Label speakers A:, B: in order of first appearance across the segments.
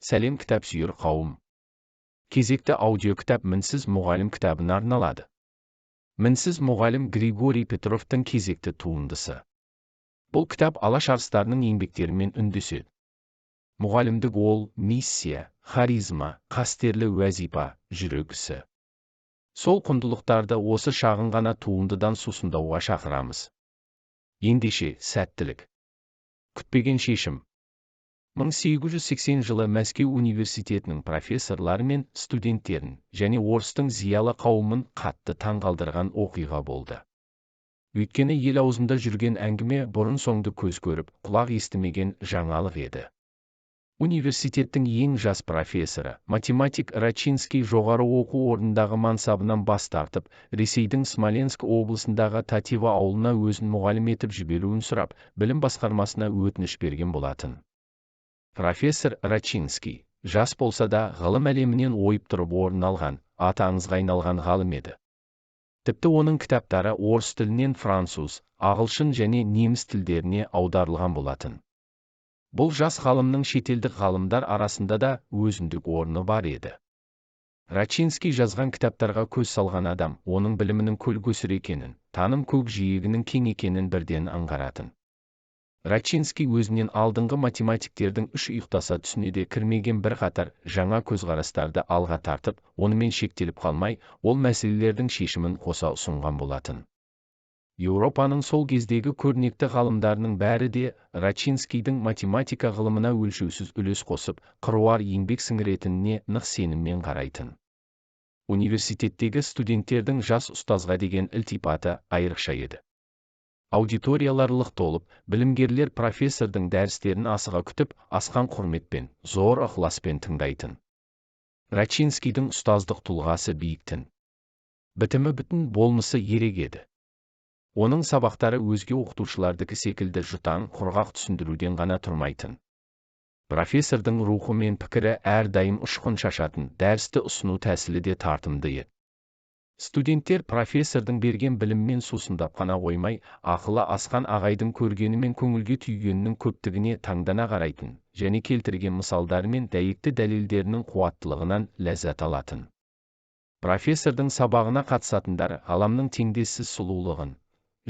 A: Сәлем, кітапсүйер қауым! Кезекті аудиокітап «Мінсіз мұғалім» кітабына арналады. «Мінсіз мұғалім» – Григорий Петровтың кезекті туындысы. Бұл кітап Алаш арыстарының еңбектерімен үндеседі. Мұғалімдік – ол миссия, харизма, қастерлі уәзипа, жүрек ісі. Сол құндылықтарды осы шағын ғана туындыдан сусындауға шақырамыз. Ендеше, сәттілік! Күтпеген шешім. 1880 жылы Мәскеу университетінің профессорлары мен студенттерін және орыстың зиялы қауымын қатты таңғалдырған оқиға болды. Өйткені ел аузында жүрген әңгіме бұрын-соңды көз көріп, құлақ естімеген жаңалық еді. Университеттің ең жас профессоры, математик Рачинский жоғары оқу орнындағы мансабынан бас тартып, Ресейдің Смоленск облысындағы Татево ауылына өзін мұғалім етіп жіберуін сұрап, білім басқармасына өтініш берген болатын. Профессор Рачинский жас болса да, ғылым әлемінен ойып тұрып орын алған, аты аңызға айналған ғалым еді. Тіпті оның кітаптары орыс тілінен француз, ағылшын және неміс тілдеріне аударылған болатын. Бұл жас ғалымның шетелдік ғалымдар арасында да өзіндік орны бар еді. Рачинский жазған кітаптарға көз салған адам оның білімінің көл-көсір екенін, таным көкжиегінің кең екенін бірден аңғаратын. Рачинский өзінен алдыңғы математиктердің үш ұйықтаса түсіне де кірмеген бірқатар жаңа көзқарастарды алға тартып, онымен шектеліп қалмай, ол мәселелердің шешімін қоса ұсынған болатын. Еуропаның сол кездегі көрнекті ғалымдарының бәрі де Рачинскийдің математика ғылымына өлшеусіз үлес қосып, қыруар еңбек сіңіретініне нық сеніммен қарайтын. Университеттегі студенттердің жас ұстазға деген ілтипаты айрықша еді. Аудиториялар лық толып, білімгерлер профессордың дәрістерін асыға күтіп, асқан құрметпен, зор ықыласпен тыңдайтын. Рачинскийдің ұстаздық тұлғасы биік-тін. Бітімі бүтін, болмысы ерек еді. Оның сабақтары өзге оқытушылардікі секілді жұтаң, құрғақ түсіндіруден ғана тұрмайтын. Профессордың рухы мен пікірі әрдайым ұшқын шашатын, дәрісті ұсыну тәсілі де тартымды еді. Студенттер профессордың берген біліммен сусындап қана қоймай, ақылы асқан ағайдың көргені мен көңілге түйгенінің көптігіне таңдана қарайтын және келтірген мысалдары мен дәйекті дәлелдерінің қуаттылығынан ләззат алатын. Профессордың сабағына қатысатындар ғаламның теңдессіз сұлулығын,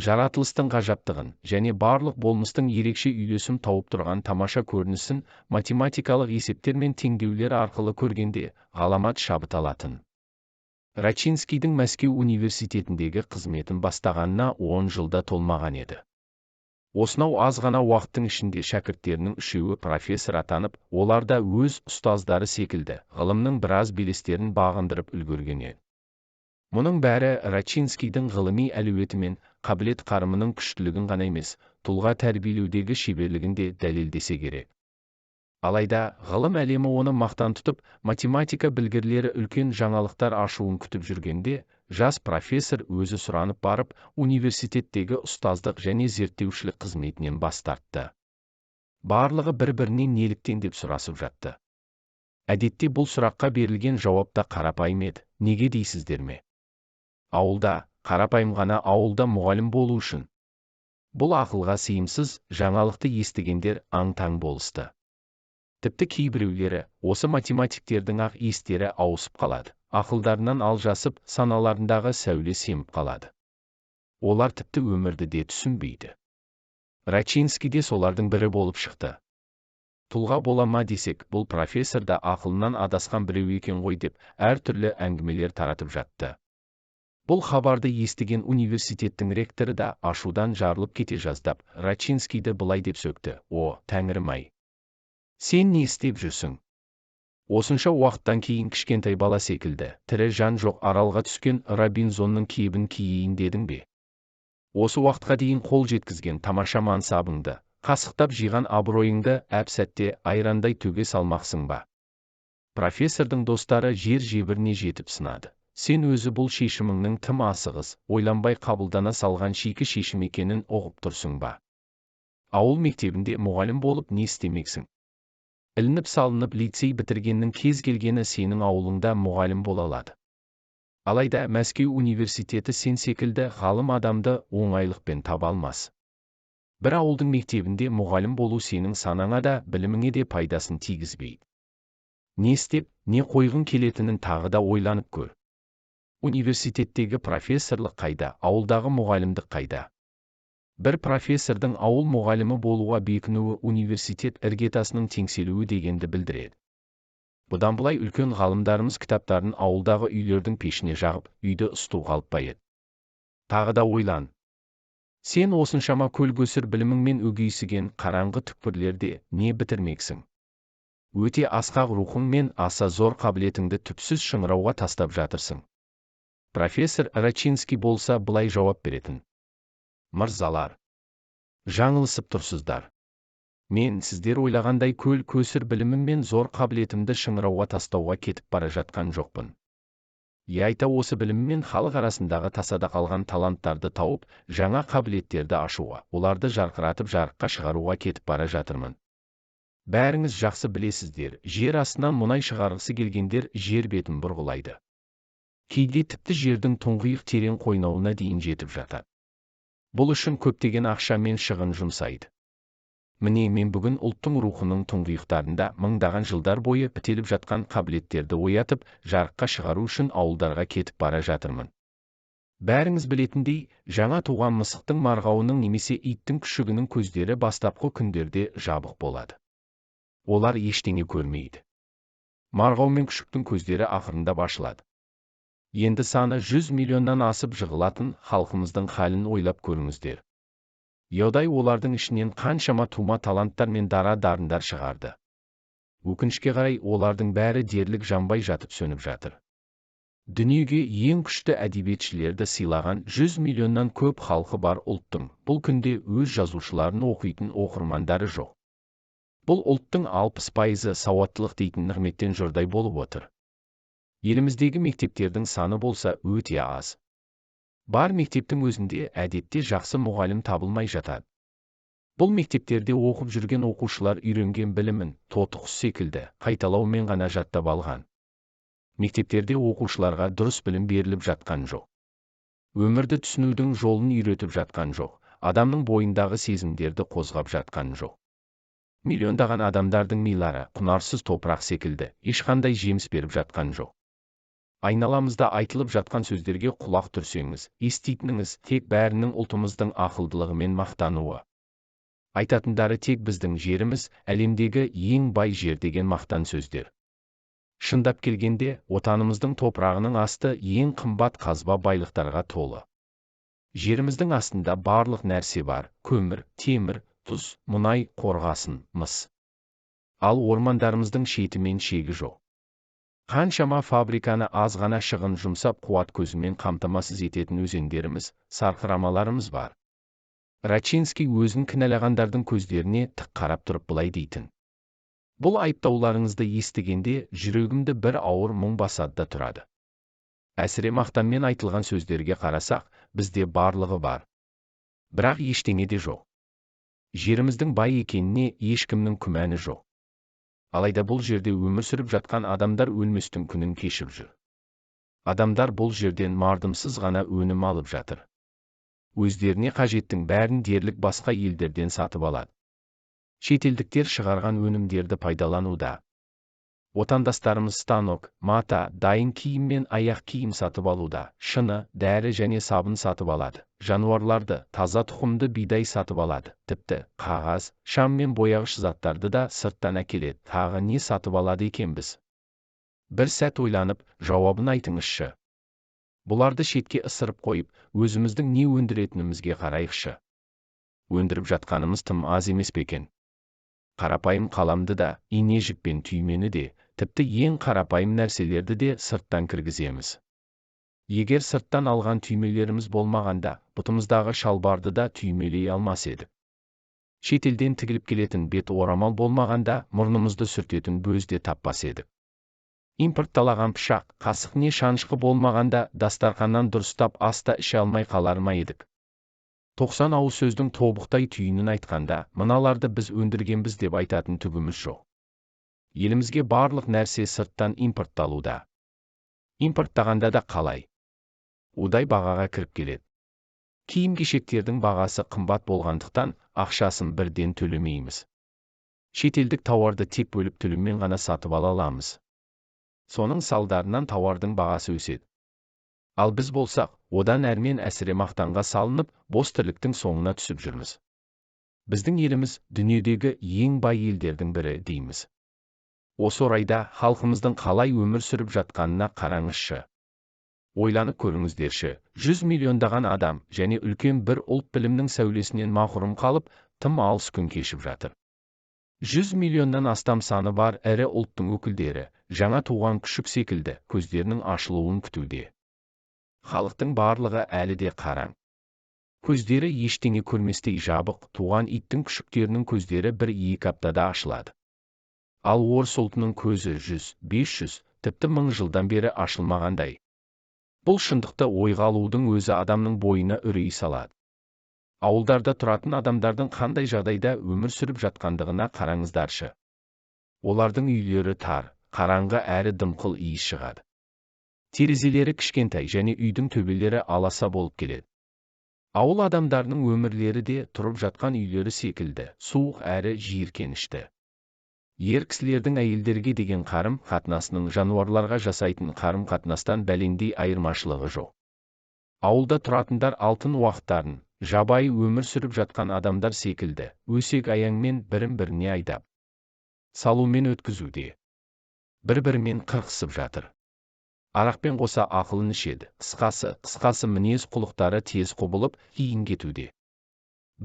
A: жаратылыстың ғажаптығын және барлық болмыстың ерекше үйлесім тауып тұрған тамаша көрінісін математикалық есептер мен теңдеулер арқылы көргенде ғаламат шабыт алатын. Рачинскийдің Мәскеу университетіндегі қызметін бастағанына 10 жыл да толмаған еді. Осынау аз ғана уақыттың ішінде шәкірттерінің үшеуі профессор атанып, олар да өз ұстаздары секілді ғылымның біраз белестерін бағындырып үлгерген еді. Мұның бәрі Рачинскийдің ғылыми әлеуеті мен қабілет-қарымының күштілігін ғана емес, тұлға тәрбиелеудегі шеберлігін де дәлелдесе керек. Алайда ғылым әлемі оны мақтан тұтып, математика білгірлері үлкен жаңалықтар ашуын күтіп жүргенде, жас профессор өзі сұранып барып, университеттегі ұстаздық және зерттеушілік қызметінен бас тартты. Барлығы бір-бірінен неліктен деп сұрасып жатты. Әдетте бұл сұраққа берілген жауап та қарапайым еді: «Неге дейсіздер ме? Ауылда, қарапайым ғана ауылда мұғалім болу үшін». Бұл ақылға сыйымсыз жаңалықты естігендер аң-таң болысты. Тіпті кейбіреулері: «Осы математиктердің-ақ естері ауысып қалады, ақылдарынан алжасып, саналарындағы сәуле семіп қалады. Олар тіпті өмірді де түсінбейді». Рачинский де солардың бірі болып шықты. Тұлға бола ма десек, бұл профессор да ақылынан адасқан біреу екен ғой деп әртүрлі әңгімелер таратып жатты. Бұл хабарды естіген университеттің ректоры да ашудан жарылып кете жаздап, Рачинскийді былай деп сөкті: «О, тәңірім-ай! Сен не істеп жүрсің? Осынша уақыттан кейін кішкентай бала секілді, тірі жан жоқ аралға түскен Робинзонның кебін киейін дедің бе? Осы уақытқа дейін қол жеткізген тамаша мансабыңды, қасықтап жиған абыройыңды әп-сәтте айрандай төге салмақсың ба?» Профессордың достары жер-жебіріне жетіп сынады: «Сен өзі бұл шешіміңнің тым асығыс, ойланбай қабылдана салған шикі шешім екенін ұғып тұрсың ба? Ауыл мектебінде мұғалім болып не істемексің? Ілініп-салынып лицей бітіргеннің кез келгені сенің ауылыңда мұғалім бола алады. Алайда Мәскеу университеті сен секілді ғалым адамды оңайлықпен таба алмас. Бір ауылдың мектебінде мұғалім болу сенің санаңа да, біліміңе де пайдасын тигізбейді». Не істеп, не қойғың келетінін тағы да ойланып көр. Университеттегі профессорлық қайда, ауылдағы мұғалімдік қайда? Бір профессордың ауыл мұғалімі болуға бекінуі университет іргетасының теңселуі дегенді білдіреді. Бұдан былай үлкен ғалымдарымыз кітаптарын ауылдағы үйлердің пешіне жағып, үйді ысыту қалып па еді? Тағы да ойлан. Сен осыншама көл-көсір біліміңмен өгейсіген қараңғы түкпірлерде не бітірмексің? Өте асқақ рухың мен аса зор қабілетіңді түпсіз шыңырауға тастап жатырсың. Профессор Рачинский болса былай жауап беретін. Мырзалар, жаңылысып тұрсыздар. Мен сіздер ойлағандай көл-көсір білімім мен зор қабілетімді шыңырауға тастауға кетіп бара жатқан жоқпын. Яйта осы біліммен халық арасындағы тасада қалған таланттарды тауып, жаңа қабілеттерді ашуға, оларды жарқыратып жарыққа шығаруға кетіп бара жатырмын. Бәріңіз жақсы білесіздер, жер астынан мұнай шығарғысы келгендер жер бетін бұрғылайды. Кейде тіпті жердің тұңғиық терең қойнауына дейін жетіп жатады. Бұл үшін көптеген ақша мен шығын жұмсайды. Міне мен бүгін ұлттың рухының тұңғиықтарында мыңдаған жылдар бойы бітеліп жатқан қабілеттерді оятып, жарыққа шығару үшін ауылдарға кетіп бара жатырмын. Бәріңіз білетіндей, жаңа туған мысықтың марғауының немесе иттің күшігінің көздері бастапқы күндерде жабық болады. Олар ештеңе көрмейді. Марғау мен күшіктің көздері ақырындап ашылады. Енді саны 100 миллионнан асып жығылатын халқымыздың халін ойлап көріңіздер. Яудай олардың ішінен қаншама тума таланттар мен дара дарындар шығарды. Өкінішке қарай, олардың бәрі дерлік жанбай жатып сөніп жатыр. Дүниеге ең күшті әдебиетшілерді сыйлаған 100 миллионнан көп халқы бар ұлттың бұл күнде өз жазушыларын оқитын оқырмандары жоқ. Бұл ұлттың 60%-ы сауаттылық дейтін нығметтен жұрдай болып отыр. Еліміздегі мектептердің саны болса өте аз. Бар мектептің өзінде әдетте жақсы мұғалім табылмай жатады. Бұл мектептерде оқып жүрген оқушылар үйренген білімін тотықұс секілді қайталаумен ғана жаттап алған. Мектептерде оқушыларға дұрыс білім беріліп жатқан жоқ. Өмірді түсінудің жолын үйретіп жатқан жоқ, адамның бойындағы сезімдерді қозғап жатқан жоқ. Миллиондаған адамдардың милары құнарсыз топырақ секілді, ешқандай жеміс беріп жатқан жоқ. Айналамызда айтылып жатқан сөздерге құлақ түрсеңіз, еститініңіз тек бәрінің ұлтымыздың ақылдылығымен мақтануы. Айтатындары тек біздің жеріміз, әлемдегі ең бай жер деген мақтан сөздер. Шындап келгенде, отанымыздың топырағының асты ең қымбат қазба байлықтарға толы. Жеріміздің астында барлық нәрсе бар: көмір, темір, тұз, мұнай, қорғасын, мыс. Ал ормандарымыздың шеті мен шегі жоқ. Қаншама фабриканы аз ғана шығын жұмсап қуат көзімен қамтамасыз ететін өзендеріміз, сарқырамаларымыз бар. Рачинский өзін кінәлағандардың көздеріне тік қарап тұрып былай дейтін. Бұл айыптауларыңызды естігенде жүрегімді бір ауыр мұң басады да тұрады. Әсіре мақтанмен айтылған сөздерге қарасақ, бізде барлығы бар. Бірақ ештеңе де жоқ. Жеріміздің бай екеніне ешкімнің күмәні жоқ. Алайда бұл жерде өмір сүріп жатқан адамдар өлместің күнін кешіп жүр. Адамдар бұл жерден мардымсыз ғана өнім алып жатыр. Өздеріне қажеттің бәрін дерлік басқа елдерден сатып алады. Шетелдіктер шығарған өнімдерді пайдалануда. Отандастарымыз станок, мата, дайын киім мен аяқ киім сатып алуда, шыны, дәрі және сабын сатып алады, жануарларды, таза тұқымды бидай сатып алады, тіпті қағаз, шам мен бояғыш заттарды да сырттан әкеледі. Тағы не сатып алады екенбіз? Бір сәт ойланып, жауабын айтыңызшы. Бұларды шетке ысырып қойып, өзіміздің не өндіретінімізге қарайықшы. Өндіріп жатқанымыз тым аз емес пе екен? Қарапайым қаламды да, ине жіп пен түймені де, тіпті ең қарапайым нәрселерді де сырттан кіргіземіз. Егер сырттан алған түймелеріміз болмағанда, бұтымыздағы шалбарды да түймелей алмас едік. Шетелден тігіліп келетін бет орамал болмағанда, мұрнымызды сүртетін бөз де таппас едік. Импортталаған пышақ, қасық не шанышқы болмағанда, дастарханнан дұрыстап ас та іше алмай қалар ма едік? 90 ауыз сөздің тобықтай түйінін айтқанда, мыналарды біз өндіргенбіз деп айтатын түгіміз жоқ. Елімізге барлық нәрсе сырттан импортталуда. Импорттағанда да қалай? Удай бағаға кіріп келеді. Киім-кешектердің бағасы қымбат болғандықтан, ақшасын бірден төлемейміз. Шетелдік тауарды тек бөліп төлеммен ғана сатып ала аламыз. Соның салдарынан тауардың бағасы өседі. Ал біз болсақ, одан әрмен әсіре мақтанға салынып, бос тірліктің соңына түсіп жүрміз. Біздің еліміз дүниедегі ең бай елдердің бірі дейміз. Осы орайда халқымыздың қалай өмір сүріп жатқанына қараңызшы. Ойланып көріңіздерші, 100 миллиондаған адам және үлкен бір ұлт білімнің сәулесінен мақұрым қалып, тым алыс күн кешіп жатыр. 100 миллионнан астам саны бар ірі ұлттың өкілдері, жаңа туған күшік секілді көздерінің ашылуын күтуде. Халықтың барлығы әлі де қараң. Көздері ештеңе көрместей жабық, туған иттің күшіктерінің көздері 1-2 аптада ашылады. Ал орыс ұлтының көзі 100, 500, тіпті 1000 жылдан бері ашылмағандай. Бұл шындықты ойға алудың өзі адамның бойына үрей салады. Ауылдарда тұратын адамдардың қандай жағдайда өмір сүріп жатқандығына қараңыздаршы. Олардың үйлері тар, қараңғы әрі дымқыл иіс шығады. Терезелері кішкентай және үйдің төбелері аласа болып келеді. Ауыл адамдарының өмірлері де тұрып жатқан үйлері секілді, суық әрі жиіркенішті. Ер кісілердің әйелдерге деген қарым-қатынасының жануарларға жасайтын қарым-қатынастан бәлендей айырмашылығы жоқ. Ауылда тұратындар алтын уақыттарын, жабайы өмір сүріп жатқан адамдар секілді, өсек аяңмен бірін-біріне айдап, салумен өткізуде. Бір-бірімен қырқысып жатыр. Арақпен қоса ақылын ішеді. Қысқасы мінез құлықтары тез құбылып, кейін кетуде.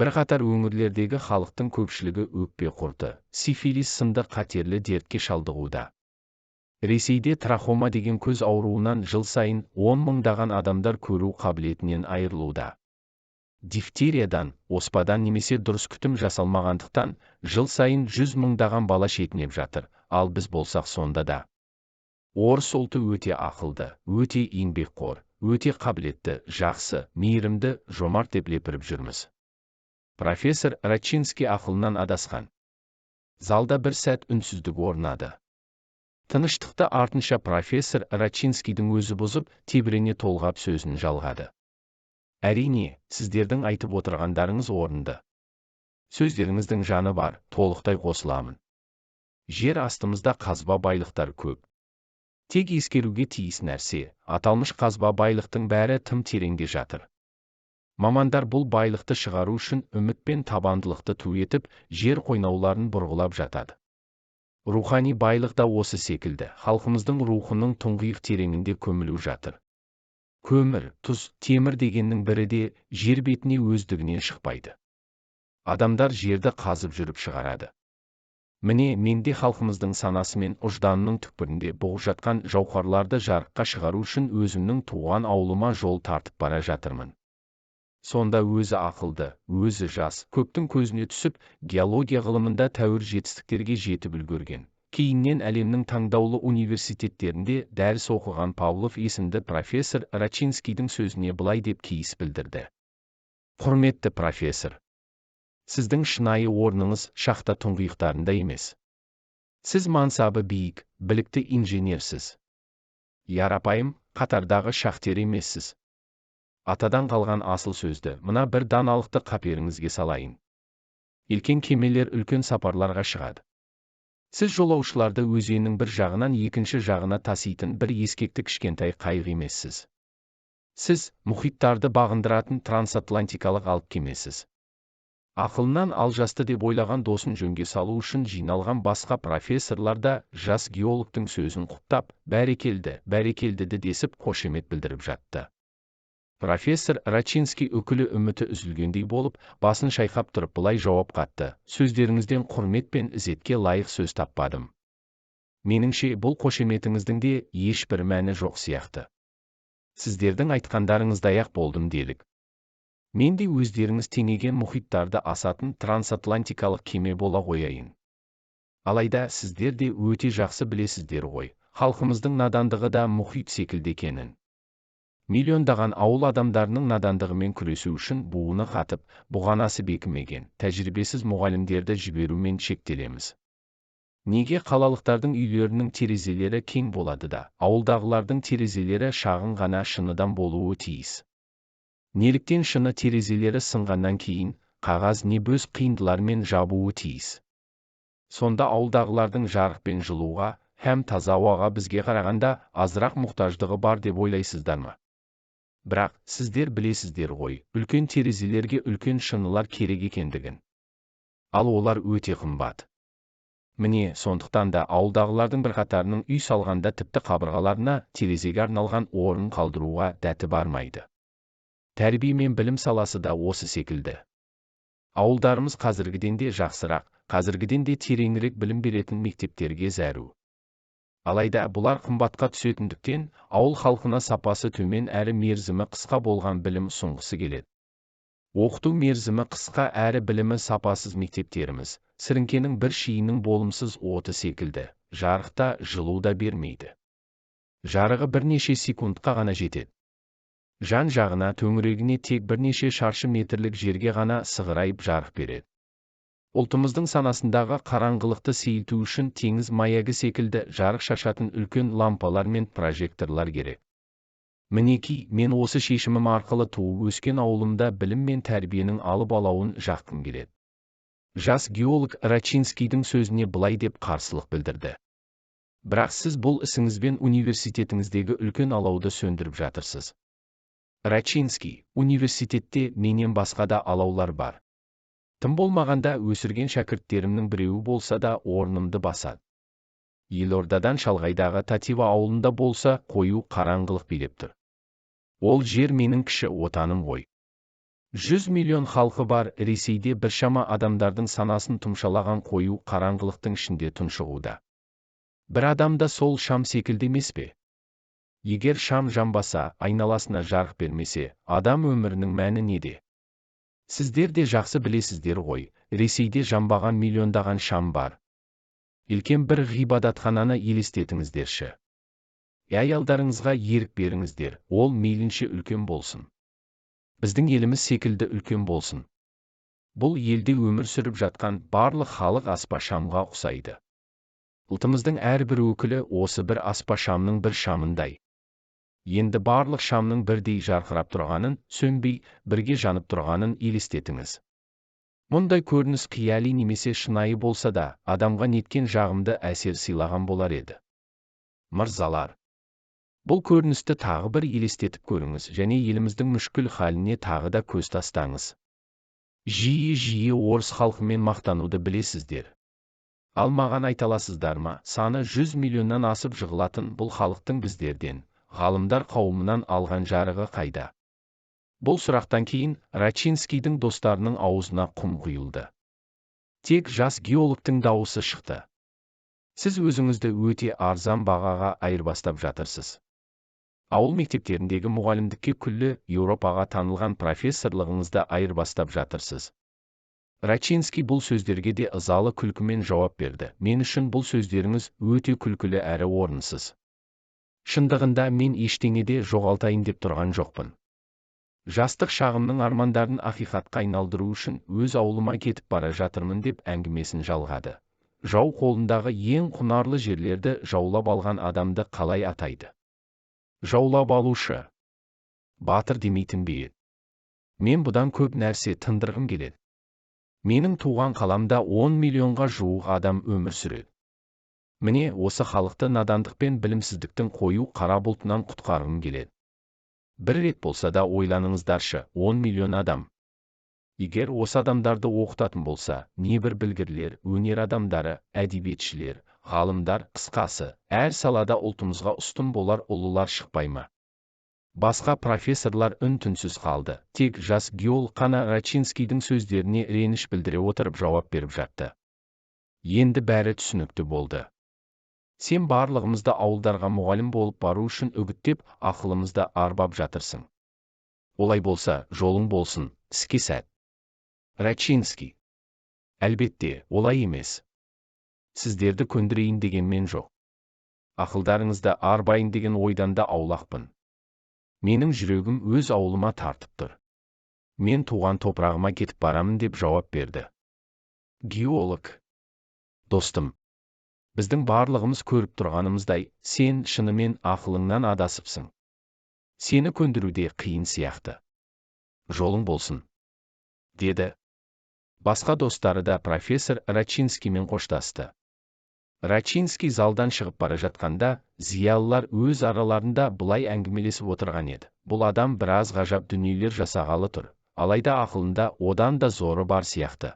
A: Бірқатар өңірлердегі халықтың көпшілігі өкпе құрты, сифилис сынды қатерлі дертке шалдығуда. Ресейде трахома деген көз ауруынан жыл сайын 10 мыңдаған адамдар көру қабілетінен айырылуда. Дифтериядан, оспадан немесе дұрыс күтім жасалмағандықтан жыл сайын 100 мыңдаған бала шетінеп жатыр, ал біз болсақ сонда да. Орыс ұлты өте ақылды, өте еңбекқор, өте қабілетті, жақсы, мейірімді, жомарт деп лепіріп жүрміз. Профессор Рачинский ақылынан адасқан. Залда бір сәт үнсіздік орнады. Тыныштықты артынша профессор Рачинскийдің өзі бұзып, тебірене толғап сөзін жалғады. Әрине, сіздердің айтып отырғандарыңыз орынды. Сөздеріңіздің жаны бар, толықтай қосыламын. Жер астымызда қазба байлықтар көп. Тек ескеруге тиіс нәрсе, аталмыш қазба байлықтың бәрі тым тереңде жатыр. Мамандар бұл байлықты шығару үшін үміт пен табандылықты ту етіп, жер қойнауларын бұрғылап жатады. Рухани байлық да осы секілді, халқымыздың рухының тұңғиық тереңінде көмілу жатыр. Көмір, тұз, темір дегеннің бірі де жер бетіне өздігінен шықпайды. Адамдар жерді қазып жүріп шығарады. Міне, менде халқымыздың санасы мен ұжданының түкпірінде бұғып жатқан жауһарларды жарыққа шығару үшін өзімнің туған ауылыма жол тартып бара жатырмын. Сонда өзі ақылды, өзі жас, көптің көзіне түсіп, геология ғылымында тәуір жетістіктерге жетіп үлгерген. Кейіннен әлемнің таңдаулы университеттерінде дәріс оқыған Павлов есімді профессор Рачинскийдің сөзіне былай деп кейіс білдірді. Құрметті профессор, сіздің шынайы орныңыз шахта тұңғиықтарында емес. Сіз мансабы биік, білікті инженерсіз. Ярапайым, қатардағы шахтер емессіз. Атадан қалған асыл сөзді, мына бір даналықты қаперіңізге салайын. Үлкен кемелер үлкен сапарларға шығады. Сіз жолаушыларды өзеннің бір жағынан екінші жағына таситын бір ескекті кішкентай қайық емессіз. Сіз мұхиттарды бағындыратын трансатлантикалық алып кемесіз. Ақылынан алжасты деп ойлаған досын жөнге салу үшін жиналған басқа профессорлар да жас геологтың сөзін құптап, бәрекелді, бәрекелді десіп қошемет білдіріп жатты. Профессор Рачинский үкілі үміті үзілгендей болып, басын шайқап тұрып былай жауап қатты. Сөздеріңізден құрмет пен ізетке лайық сөз таппадым. Меніңше, бұл қошеметіңіздің де ешбір мәні жоқ сияқты. Сіздердің айтқандарыңыздай-ақ болдым делік. Мен де өздеріңіз теңеген мұхиттарды асатын трансатлантикалық кеме бола қояйын. Алайда сіздер де өте жақсы білесіздер ғой, халқымыздың надандығы да мұхит секілді екенін. Миллиондаған ауыл адамдарының надандығымен күресу үшін буыны қатып, бұғанасы бекімеген, тәжірибесіз мұғалімдерді жіберумен шектелеміз. Неге қалалықтардың үйлерінің терезелері кең болады да, ауылдағылардың терезелері шағын ғана шыныдан болуы тиіс? Неліктен шыны терезелері сынғаннан кейін, қағаз не бөз қиындылармен жабуы тиіс? Сонда ауылдағылардың жарық пен жылуға, һәм таза ауаға бізге қарағанда азырақ мұқтаждығы бар деп ойлайсыздар ма? Бірақ, сіздер білесіздер ғой, үлкен терезелерге үлкен шынылар керек екендігін. Ал олар өте қымбат. Міне, сондықтан да ауылдағылардың бірқатарының үй салғанда тіпті қабырғаларына терезеге арналған орын қалдыруға дәті бармайды. Тәрбие мен білім саласы да осы секілді. Ауылдарымыз қазіргіден де жақсырақ, қазіргіден де тереңірек білім беретін мектептерге зәру. Алайда бұлар қымбатқа түсетіндіктен, ауыл халқына сапасы төмен әрі мерзімі қысқа болған білім ұсынғысы келеді. Оқыту мерзімі қысқа әрі білімі сапасыз мектептеріміз, сіріңкенің бір шиінің болымсыз оты секілді, жарық та, жылу да бермейді. Жарығы бірнеше секундқа ғана жетеді. Жан жағына, төңірегіне тек бірнеше шаршы метрлік жерге ғана сығырайып жарық береді. Ұлтымыздың санасындағы қараңғылықты сейілту үшін теңіз маягы секілді жарық шашатын үлкен лампалар мен прожекторлар керек. Мінекей, мен осы шешімім арқылы туып өскен ауылымда білім мен тәрбиенің алып алауын жаққым келеді. Жас геолог Рачинскийдің сөзіне былай деп қарсылық білдірді. Бірақ сіз бұл ісіңізбен университетіңіздегі үлкен алауды сөндіріп жатырсыз. Рачинский, университетте менен басқа да алаулар бар. Тым болмағанда өсірген шәкірттерімнің біреуі болса да орнымды басады. Елордадан шалғайдағы Татива ауылында болса, қою қараңғылық билеп тұр. Ол жер менің кіші отаным ғой. 100 миллион халқы бар Ресейде біршама адамдардың санасын тұмшалаған қою қараңғылықтың ішінде тұншығуда. Бір адам да сол шам секілді емес пе? Егер шам жанбаса, айналасына жарық бермесе, адам өмірінің мәні неде? Сіздер де жақсы білесіздер ғой, Ресейде жанбаған миллиондаған шам бар. Үлкен бір ғибадатхананы елестетіңіздерші. Аялдарыңызға ерік беріңіздер, ол мейлінше үлкен болсын. Біздің еліміз секілді үлкен болсын. Бұл елде өмір сүріп жатқан барлық халық аспа шамға ұқсайды. Ұлтымыздың әрбір өкілі осы бір аспа шамның бір шамындай. Енді барлық шамның бірдей жарқырап тұрғанын, сөнбей, бірге жанып тұрғанын елестетіңіз. Мұндай көрініс қияли немесе шынайы болса да, адамға неткен жағымды әсер сыйлаған болар еді. Мырзалар, бұл көріністі тағы бір елестетіп көріңіз және еліміздің мүшкіл халіне тағы да көз тастаңыз. Жиі-жиі орыс халқымен мақтануды білесіздер. Ал маған айта аласыздар ма, саны 100 миллионнан асып жығылатын бұл халықтың біздерден, ғалымдар қауымынан алған жарығы қайда? Бұл сұрақтан кейін Рачинскийдің достарының аузына құм құйылды. Тек жас геологтың дауысы шықты. Сіз өзіңізді өте арзан бағаға айырбастап жатырсыз. Ауыл мектептеріндегі мұғалімдікке күллі Еуропаға танылған профессорлығыңызды айырбастап жатырсыз. Рачинский бұл сөздерге де ызалы күлкімен жауап берді. Мен үшін бұл сөздеріңіз өте күлкілі әрі орынсыз. Шындығында мен ештеңеде жоғалтайын деп тұрған жоқпын. Жастық шағымның армандарын ақиқатқа айналдыру үшін өз ауылыма кетіп бара жатырмын деп әңгімесін жалғады. Жау қолындағы ең құнарлы жерлерді жаулап алған адамды қалай атайды? Жаулап алушы. Батыр демейтін бе еді? Мен бұдан көп нәрсе тындырғым келеді. Менің туған қаламда 10 миллионға жуық адам өмір сүреді. Міне, осы халықты надандық пен білімсіздіктің қою қара бұлтынан құтқарғым келеді. Бір рет болса да ойланыңыздаршы, 10 миллион адам. Егер осы адамдарды оқытатын болса, небір білгірлер, өнер адамдары, әдебиетшілер, ғалымдар, қысқасы, әр салада ұлтымызға ұстын болар ұлылар шықпай ма? Басқа профессорлар үн-түнсіз қалды. Тек жас геолог қана Рачинскийдің сөздеріне реніш білдіре отырып жауап беріп жатты. Енді бәрі түсінікті болды. Сен барлығымызды ауылдарға мұғалім болып бару үшін үгіттеп, ақылымызды арбап жатырсың. Олай болса, жолың болсын, іске сәт. Рачинский. Әлбетте, олай емес. Сіздерді көндірейін деген мен жоқ. Ақылдарыңызды арбайын деген ойдан да аулақпын. Менің жүрегім өз ауылыма тартып тұр. Мен туған топырағыма кетіп барамын деп жауап берді. Геолог. Достым. Біздің барлығымыз көріп тұрғанымыздай, сен шынымен ақылыңнан адасыпсың. Сені көндіру де қиын сияқты. Жолың болсын, деді. Басқа достары да профессор Рачинскиймен қоштасты. Рачинский залдан шығып бара жатқанда, зиялылар өз араларында былай әңгімелесіп отырған еді. Бұл адам біраз ғажап дүниелер жасағалы тұр, алайда ақылында одан да зоры бар сияқты.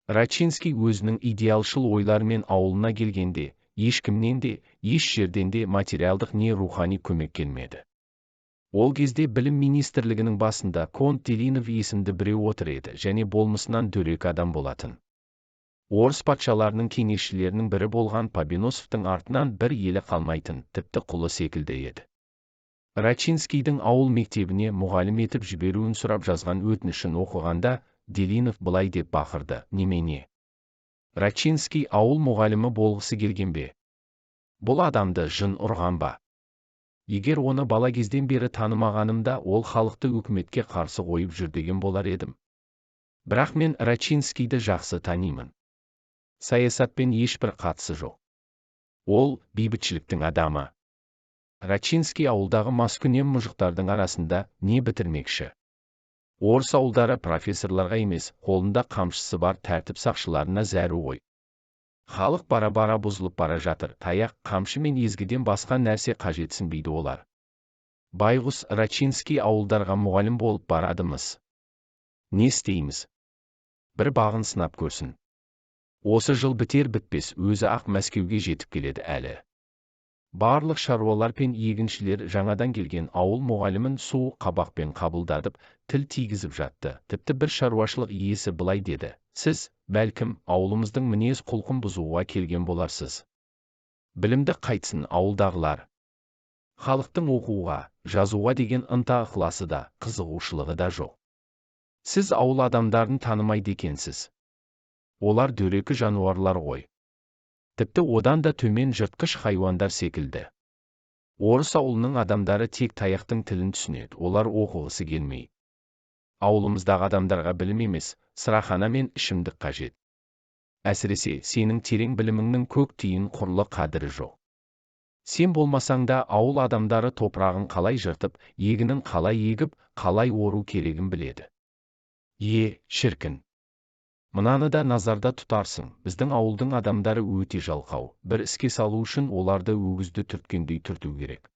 A: Рачинский өзінің идеалшыл ойларымен ауылына келгенде, ешкімнен де, еш жерден де материалдық не рухани көмек келмеді. Ол кезде білім министрлігінің басында Конт Делинов есімді біреу отыр еді және болмысынан дөрекі адам болатын. Орыс патшаларының кеңесшілерінің бірі болған Победоносцевтың артынан бір елі қалмайтын, тіпті құлы секілді еді. Рачинскийдің ауыл мектебіне мұғалім етіп жіберуін сұрап жазған өтінішін оқығанда, Делинов былай деп бақырды: «Немене? Рачинский ауыл мұғалімі болғысы келген бе? Бұл адамды жын ұрған ба? Егер оны бала кезден бері танымағанымда, ол халықты өкіметке қарсы қойып жүр деген болар едім. Бірақ мен Рачинскийді жақсы танимын. Саясатпен ешбір қатысы жоқ. Ол бейбітшіліктің адамы. Рачинский ауылдағы маскүнем мұжықтардың арасында не бітірмекші? Орыс ауылдары профессорларға емес, қолында қамшысы бар тәртіп сақшыларына зәру ғой. Халық бара-бара бұзылып бара жатыр, таяқ, қамшы мен езгіден басқа нәрсе қажетсінбейді олар. Байғұс Рачинский ауылдарға мұғалім болып барадымыз. Не істейміз? Бір бағын сынап көрсін. Осы жыл бітер бітпес өзі ақ Мәскеуге жетіп келеді әлі». Барлық шаруалар пен егіншілер жаңадан келген ауыл мұғалімін суық қабақпен қабылдадып, тіл тигізіп жатты. Тіпті бір шаруашылық иесі былай деді: «Сіз, бәлкім, ауылымыздың мінез құлқын бұзуға келген боларсыз. Білімді қайтсын ауылдағылар. Халықтың оқуға, жазуға деген ынта ықыласы да, қызығушылығы да жоқ. Сіз ауыл адамдарын танымайды екенсіз. Олар дөрекі жануарлар ғой. Тіпті одан да төмен жыртқыш хайуандар секілді. Орыс ауылының адамдары тек таяқтың тілін түсінеді, олар оқығысы келмей. Ауылымыздағы адамдарға білім емес, сырахана мен ішімдік қажет. Әсіресе, сенің терең біліміңнің көк тиын құрлы қадірі жоқ. Сен болмасаң да ауыл адамдары топырағын қалай жыртып, егінін қалай егіп, қалай ору керегін біледі. Е, шіркін. Мынаны да назарда тұтарсың, біздің ауылдың адамдары өте жалқау, бір іске салу үшін оларды өгізді түрткендей түрту керек.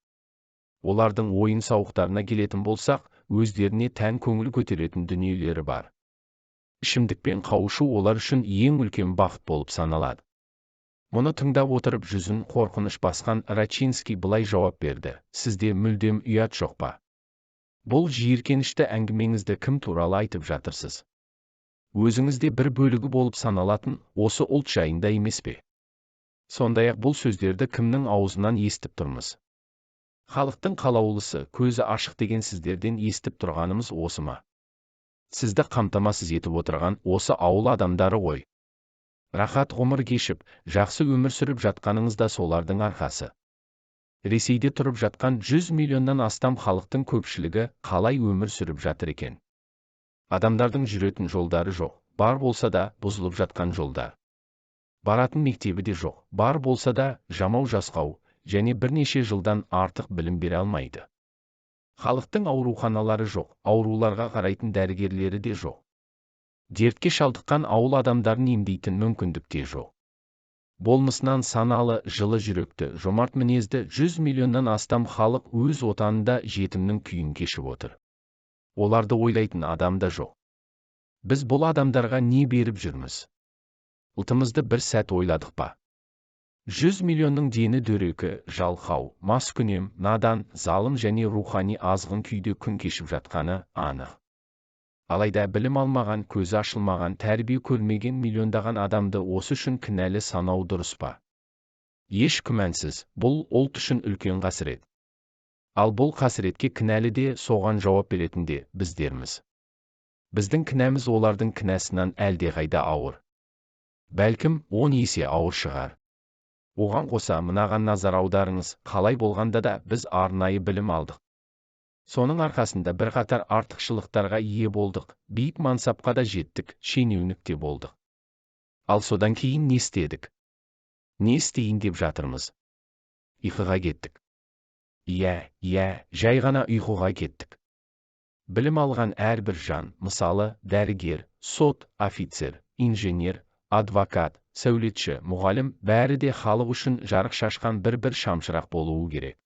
A: Олардың ойын сауықтарына келетін болсақ, өздеріне тән көңіл көтеретін дүниелері бар. Ішімдікпен қауышу олар үшін ең үлкен бақыт болып саналады». Мұны тыңдап отырып жүзін қорқыныш басқан Рачинский былай жауап берді: «Сізде мүлдем ұят жоқ па? Бұл жиіркенішті әңгімеңізді кім туралы айтып жатырсыз? Өзіңізде бір бөлігі болып саналатын осы ұлт жайында емес пе? Сондай-ақ бұл сөздерді кімнің аузынан естіп тұрмыз? Халықтың қалаулысы, көзі ашық деген сіздерден естіп тұрғанымыз осы ма? Сізді қамтамасыз етіп отырған осы ауыл адамдары ғой. Рахат ғұмыр кешіп, жақсы өмір сүріп жатқаныңыз да солардың арқасы. Ресейде тұрып жатқан 100 миллионнан астам халықтың көпшілігі қалай өмір сүріп жатыр екен? Адамдардың жүретін жолдары жоқ, бар болса да бұзылып жатқан жолдар. Баратын мектебі де жоқ, бар болса да жамау жасқау және бірнеше жылдан артық білім бере алмайды. Халықтың ауруханалары жоқ, ауруларға қарайтын дәрігерлері де жоқ. Дертке шалдыққан ауыл адамдарын емдейтін мүмкіндік те жоқ. Болмысынан саналы, жылы жүректі, жомарт мінезді 100 миллионнан астам халық өз отанында жетімнің күйін кешіп отыр. Оларды ойлайтын адам да жоқ. Біз бұл адамдарға не беріп жүрміз? Ұлтымызды бір сәт ойладық па? 100 миллионның дені дөрекі, жалқау, маскүнем, надан, залым және рухани азғын күйде күн кешіп жатқаны анық. Алайда білім алмаған, көзі ашылмаған, тәрбие көрмеген миллиондаған адамды осы үшін кінәлі санау дұрыс па? Еш күмәнсіз, бұл ұлт үшін үлкен қасірет. Ал бұл қасіретке кінәлі де, соған жауап беретін де біздерміз. Біздің кінәміз олардың кінәсінен әлдеқайда ауыр. Бәлкім, 10 есе ауыр шығар. Оған қоса мынаған назар аударыңыз, қалай болғанда да біз арнайы білім алдық. Соның арқасында бірқатар артықшылықтарға ие болдық, биік мансапқа да жеттік, шенеунік те болдық. Ал содан кейін не істедік? Не істейін деп жатырмыз? Ұйқыға кеттік. Иә, иә, жай ғана ұйқыға кеттік. Білім алған әрбір жан, мысалы, дәрігер, сот, офицер, инженер, адвокат, сәулетші, мұғалім бәрі де халық үшін жарық шашқан бір-бір шамшырақ болуы керек.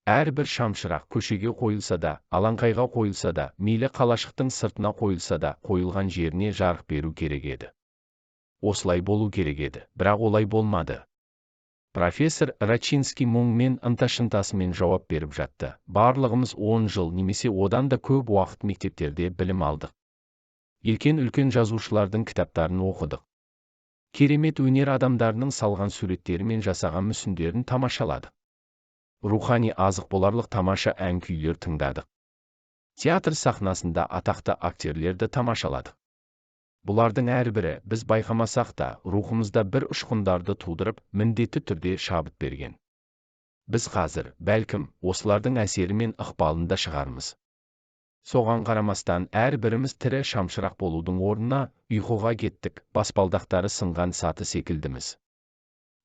A: Әрбір шамшырақ көшеге қойылса да, алаңқайға қойылса да, мейлі қалашықтың сыртына қойылса да, қойылған жеріне жарық беру керек еді. Осылай болу керек еді, бірақ олай болмады. Профессор Рачинский мұңмен ынта-шынтасымен жауап беріп жатты. Барлығымыз 10 жыл немесе одан да көп уақыт мектептерде білім алдық. Үлкен-үлкен жазушылардың кітаптарын оқыдық. Керемет өнер адамдарының салған суреттері мен жасаған мүсіндерін тамашаладық. Рухани азық боларлық тамаша ән-күйлер тыңдадық. Театр сахнасында атақты актерлерді тамашаладық. Бұлардың әрбірі біз байқамасақ та рухымызда бір ұшқындарды тудырып, міндетті түрде шабыт берген. Біз қазір, бәлкім, осылардың әсері мен ықпалында шығармыз. Соған қарамастан әрбіріміз тірі шамшырақ болудың орнына ұйқыға кеттік, баспалдақтары сынған саты секілдіміз.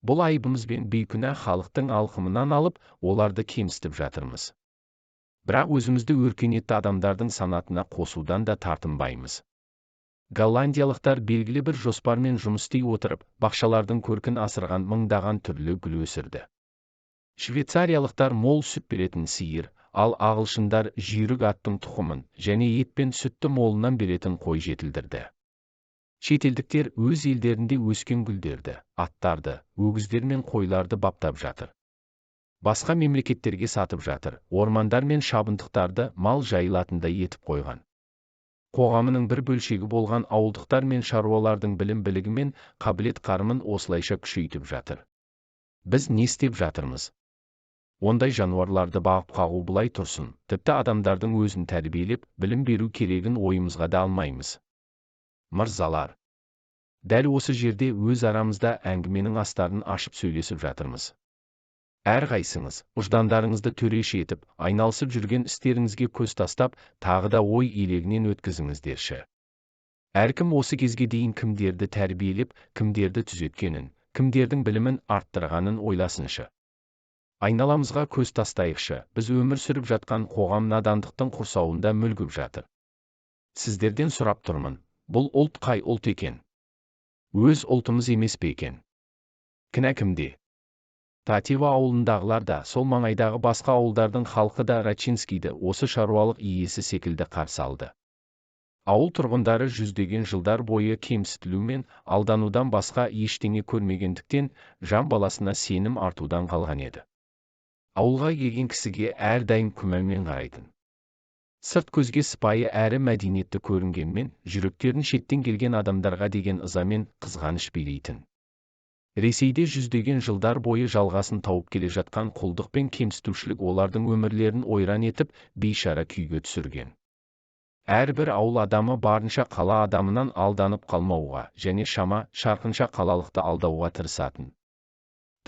A: Бұл айыбымызбен бейкүнә халықтың алқымынан алып, оларды кемсітіп жатырмыз. Бірақ өзімізді өркениетті адамдардың санатына қосудан да тартынбаймыз. Голландиялықтар белгілі бір жоспармен жұмыс істей отырып, бақшалардың көркін асырған мыңдаған түрлі гүл өсірді. Швейцариялықтар мол сүт беретін сиыр, ал ағылшындар жүйрік аттың тұқымын және ет пен сүтті молынан беретін қой жетілдірді. Шетелдіктер өз елдерінде өскен гүлдерді, аттарды, өгіздер мен қойларды баптап жатыр. Басқа мемлекеттерге сатып жатыр, ормандар мен шабындықтарды мал жайылатындай етіп қойған. Қоғамының бір бөлшегі болған ауылдықтар мен шаруалардың білім-білігі мен қабілет-қарымын осылайша күшейтіп жатыр. Біз не істеп жатырмыз? Ондай жануарларды бағып-қағу былай тұрсын, тіпті адамдардың өзін тәрбиелеп, білім беру керегін ойымызға да алмаймыз. Мырзалар, дәл осы жерде өз арамызда әңгіменің астарын ашып сөйлесіп жатырмыз. Әрқайсыңыз ұждандарыңызды төреші етіп, айналысып жүрген істеріңізге көз тастап, тағы да ой елегінен өткізіңіздерші. Әркім осы кезге дейін кімдерді тәрбиелеп, кімдерді түзеткенін, кімдердің білімін арттырғанын ойласыншы. Айналамызға көз тастайықшы, біз өмір сүріп жатқан қоғам надандықтың құрсауында мүлгіп жатыр. Сіздерден сұрап тұрмын, бұл ұлт қай ұлт екен? Өз ұлтымыз емес пе екен? Кінә кімде? Татево ауылындағылар да, сол маңайдағы басқа ауылдардың халқы да Рачинскийді осы шаруалық иесі секілді қарсы алды. Ауыл тұрғындары жүздеген жылдар бойы кемсітілу мен алданудан басқа ештеңе көрмегендіктен жан баласына сенім артудан қалған еді. Ауылға келген кісіге әрдайым күмәнмен қарайтын. Сырт көзге сыпайы әрі мәдениетті көрінгенмен, жүректерін шеттен келген адамдарға деген ызамен қызғаныш билейтін. Ресейде жүздеген жылдар бойы жалғасын тауып келе жатқан құлдық пен кемсітушілік олардың өмірлерін ойран етіп, бейшара күйге түсірген. Әрбір ауыл адамы барынша қала адамынан алданып қалмауға және шама шарқынша қалалықты алдауға тырысатын.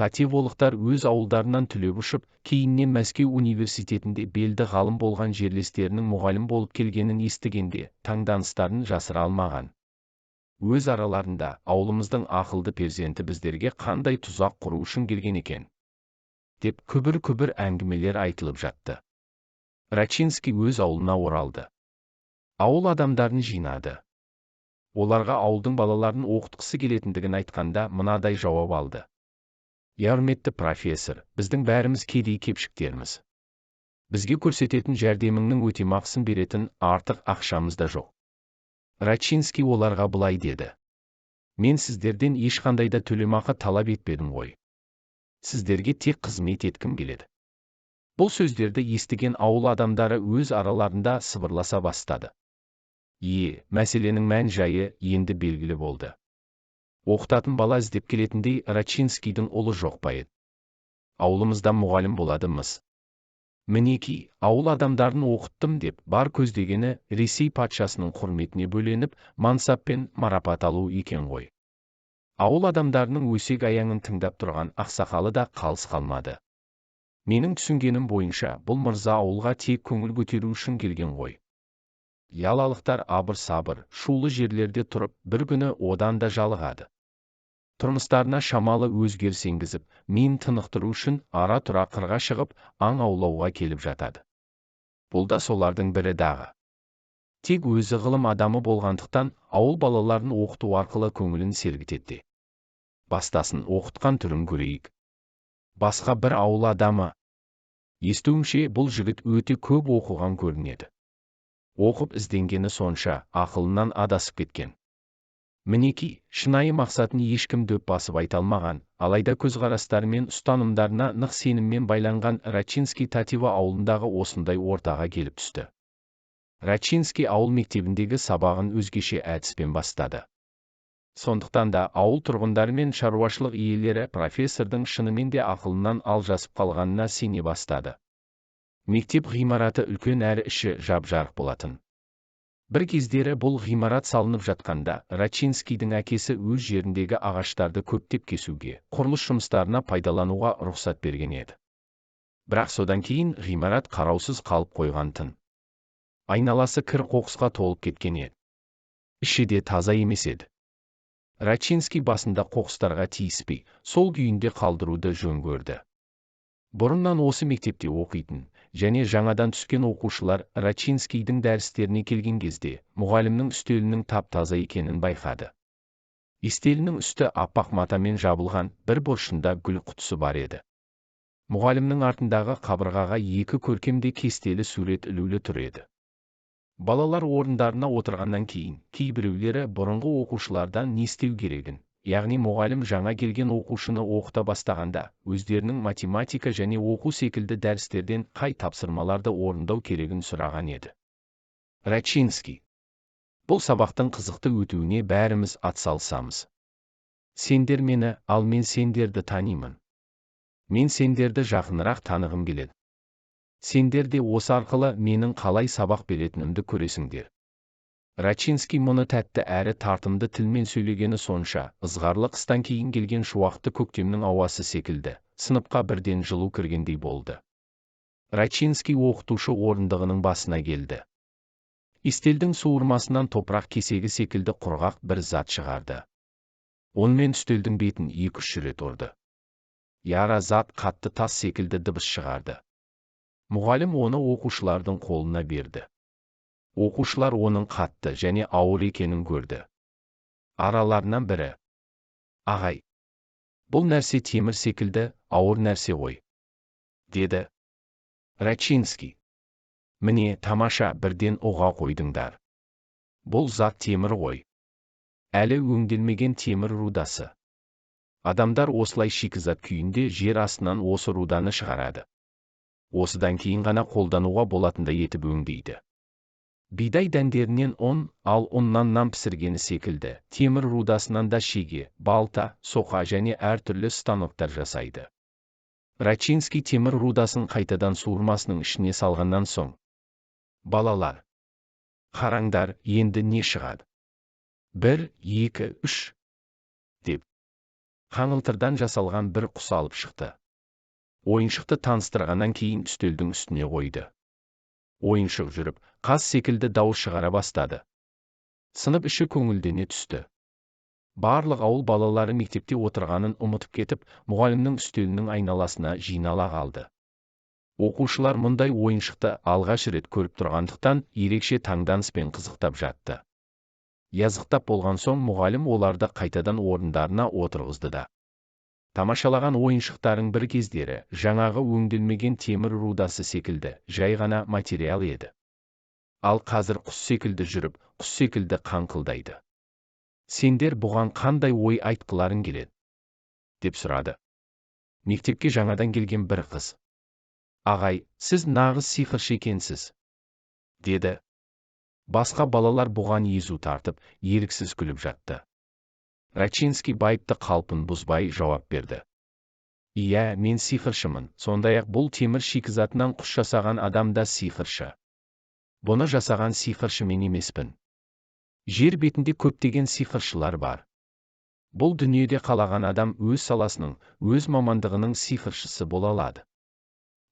A: Татеволықтар өз ауылдарынан түлеп ұшып, кейіннен Мәскеу университетінде белді ғалым болған жерлестерінің мұғалім болып келгенін естігенде таңданыстарын жасыра алмаған. Өз араларында ауылымыздың ақылды перзенті біздерге қандай тұзақ құру үшін келген екен, деп күбір-күбір әңгімелер айтылып жатты. Рачинский өз ауылына оралды. Ауыл адамдарын жинады. Оларға ауылдың балаларын оқытқысы келетіндігін айтқанда мынадай жауап алды. Құрметті профессор, біздің бәріміз кедей кепшіктерміз. Бізге көрсететін жәрдеміңнің өтемақысын беретін артық ақшамыз да жоқ. Рачинский оларға былай деді. Мен сіздерден ешқандай да төлемақы талап етпедім ғой. Сіздерге тек қызмет еткім келеді. Бұл сөздерді естіген ауыл адамдары өз араларында сыбырласа бастады. Мәселенің мән-жайы енді белгілі болды. Оқытатын бала іздеп келетіндей Рачинскийдің ұлы жоқ па еді? Ауылымызда мұғалім болады-мыс. Мінеки, ауыл адамдарын оқыттым деп бар көздегені Ресей патшасының құрметіне бөленіп, мансап пен марапат алу екен ғой. Ауыл адамдарының өсек аяңын тыңдап тұрған ақсақалы да қалыс қалмады. Менің түсінгенім бойынша, бұл мырза ауылға тек көңіл көтеру үшін келген ғой. Ялалықтар абыр-сабыр, шулы жерлерде тұрып, бір күні одан да жалығады. Тұрмыстарына шамалы өзгеріс енгізіп, миын тынықтыру үшін ара-тұра қырға шығып, аң аулауға келіп жатады. Бұл да солардың бірі дағы. Тек өзі ғылым адамы болғандықтан, ауыл балаларын оқыту арқылы көңілін сергітеді. Бастасын, оқытқан түрін көрейік. Басқа бір ауыл адамы. Естуімше, бұл жігіт өте көп оқыған көрінеді. Оқып ізденгені сонша, ақылынан адасып кеткен. Мінеки, шынайы мақсатын ешкім дөп басып айта алмаған, алайда көзқарастары мен ұстанымдарына нық сеніммен байланған Рачинский Татево ауылындағы осындай ортаға келіп түсті. Рачинский ауыл мектебіндегі сабағын өзгеше әдіспен бастады. Сондықтан да ауыл тұрғындары мен шаруашылық иелері профессордың шынымен де ақылынан алжасып қалғанына сене бастады. Мектеп ғимараты үлкен әрі іші жап-жарық болатын. Бір кездері бұл ғимарат салынып жатқанда, Рачинскийдің әкесі өз жеріндегі ағаштарды көптеп кесуге, құрылыс жұмыстарына пайдалануға рұқсат берген еді. Бірақ содан кейін ғимарат қараусыз қалып қойған-тын. Айналасы кір қоқысқа толып кеткен еді. Іші де таза емес еді. Рачинский басында қоқыстарға тиіспей, сол күйінде қалдыруды жөн көрді. Бұрыннан осы мектепте оқитын және жаңадан түскен оқушылар Рачинскийдің дәрістеріне келген кезде мұғалімнің үстелінің тап-таза екенін байқады. Үстелінің үсті аппақ матамен жабылған, бір бұрышында гүл құтысы бар еді. Мұғалімнің артындағы қабырғаға екі көркемде кестелі сурет ілулі тұр еді. Балалар орындарына отырғаннан кейін кейбіреулері бұрынғы оқушылардан не істеу керегін, яғни мұғалім жаңа келген оқушыны оқыта бастағанда, өздерінің математика және оқу секілді дәрістерден қай тапсырмаларды орындау керегін сұраған еді. Рачинский: бұл сабақтың қызықты өтуіне бәріміз атсалысамыз. Сендер мені, ал мен сендерді танимын. Мен сендерді жақынырақ танығым келеді. Сендер де осы арқылы менің қалай сабақ беретінімді көресіңдер. Рачинский мұны тәтті әрі тартымды тілмен сөйлегені сонша, ызғарлы қыстан кейін келген шуақты көктемнің ауасы секілді, сыныпқа бірден жылу кіргендей болды. Рачинский оқытушы орындығының басына келді. Үстелдің суырмасынан топырақ кесегі секілді құрғақ бір зат шығарды. Онымен үстелдің бетін 2-3 рет ұрды. Яра зат қатты тас секілді дыбыс шығарды. Мұғалім оны оқушылардың қолына берді. Оқушылар оның қатты және ауыр екенін көрді. Араларынан бірі: "Ағай, бұл нәрсе темір секілді ауыр нәрсе ғой", деді. Рачинский: "Міне, тамаша, бірден ұға қойдыңдар. Бұл зат темір ғой. Әлі өңделмеген темір рудасы. Адамдар осылай шикізат күйінде жер астынан осы руданы шығарады. Осыдан кейін ғана қолдануға болатындай етіп өңдейді. Бидай дәндерінен ұн, ал ұннан нан пісіргені секілді, темір рудасынан да шеге, балта, соқа және әртүрлі станоктар жасайды." Рачинский темір рудасын қайтадан суырмасының ішіне салғаннан соң: "Балалар, қараңдар, енді не шығады? 1, 2, 3", деп қаңылтырдан жасалған бір құс алып шықты. Ойыншықты таныстырғаннан кейін үстелдің үстіне қойды. Ойыншық жүріп, қаз секілді дауыс шығара бастады. Сынып іші көңілдене түсті. Барлық ауыл балалары мектепте отырғанын ұмытып кетіп, мұғалімнің үстелінің айналасына жинала қалды. Оқушылар мұндай ойыншықты алғаш рет көріп тұрғандықтан ерекше таңданыспен қызықтап жатты. Язықтап болған соң мұғалім оларды қайтадан орындарына отырғызды да: "Тамашалаған ойыншықтарың бір кездері жаңағы өңделмеген темір рудасы секілді жай ғана материал еді. Ал қазір құс секілді жүріп, құс секілді қаңқылдайды. Сендер бұған қандай ой айтқыларың келеді?" деп сұрады. Мектепке жаңадан келген бір қыз: "Ағай, сіз нағыз сиқыршы екенсіз", деді. Басқа балалар бұған езу тартып, еріксіз күліп жатты. Рачинский байыпты қалпын бұзбай жауап берді: "Иә, мен сиқыршымын, сондай-ақ бұл темір шикізатынан құс жасаған адам да сиқыршы. Бұны жасаған сиқыршы мен емеспін. Жер бетінде көптеген сиқыршылар бар. Бұл дүниеде қалаған адам өз саласының, өз мамандығының сиқыршысы бола алады.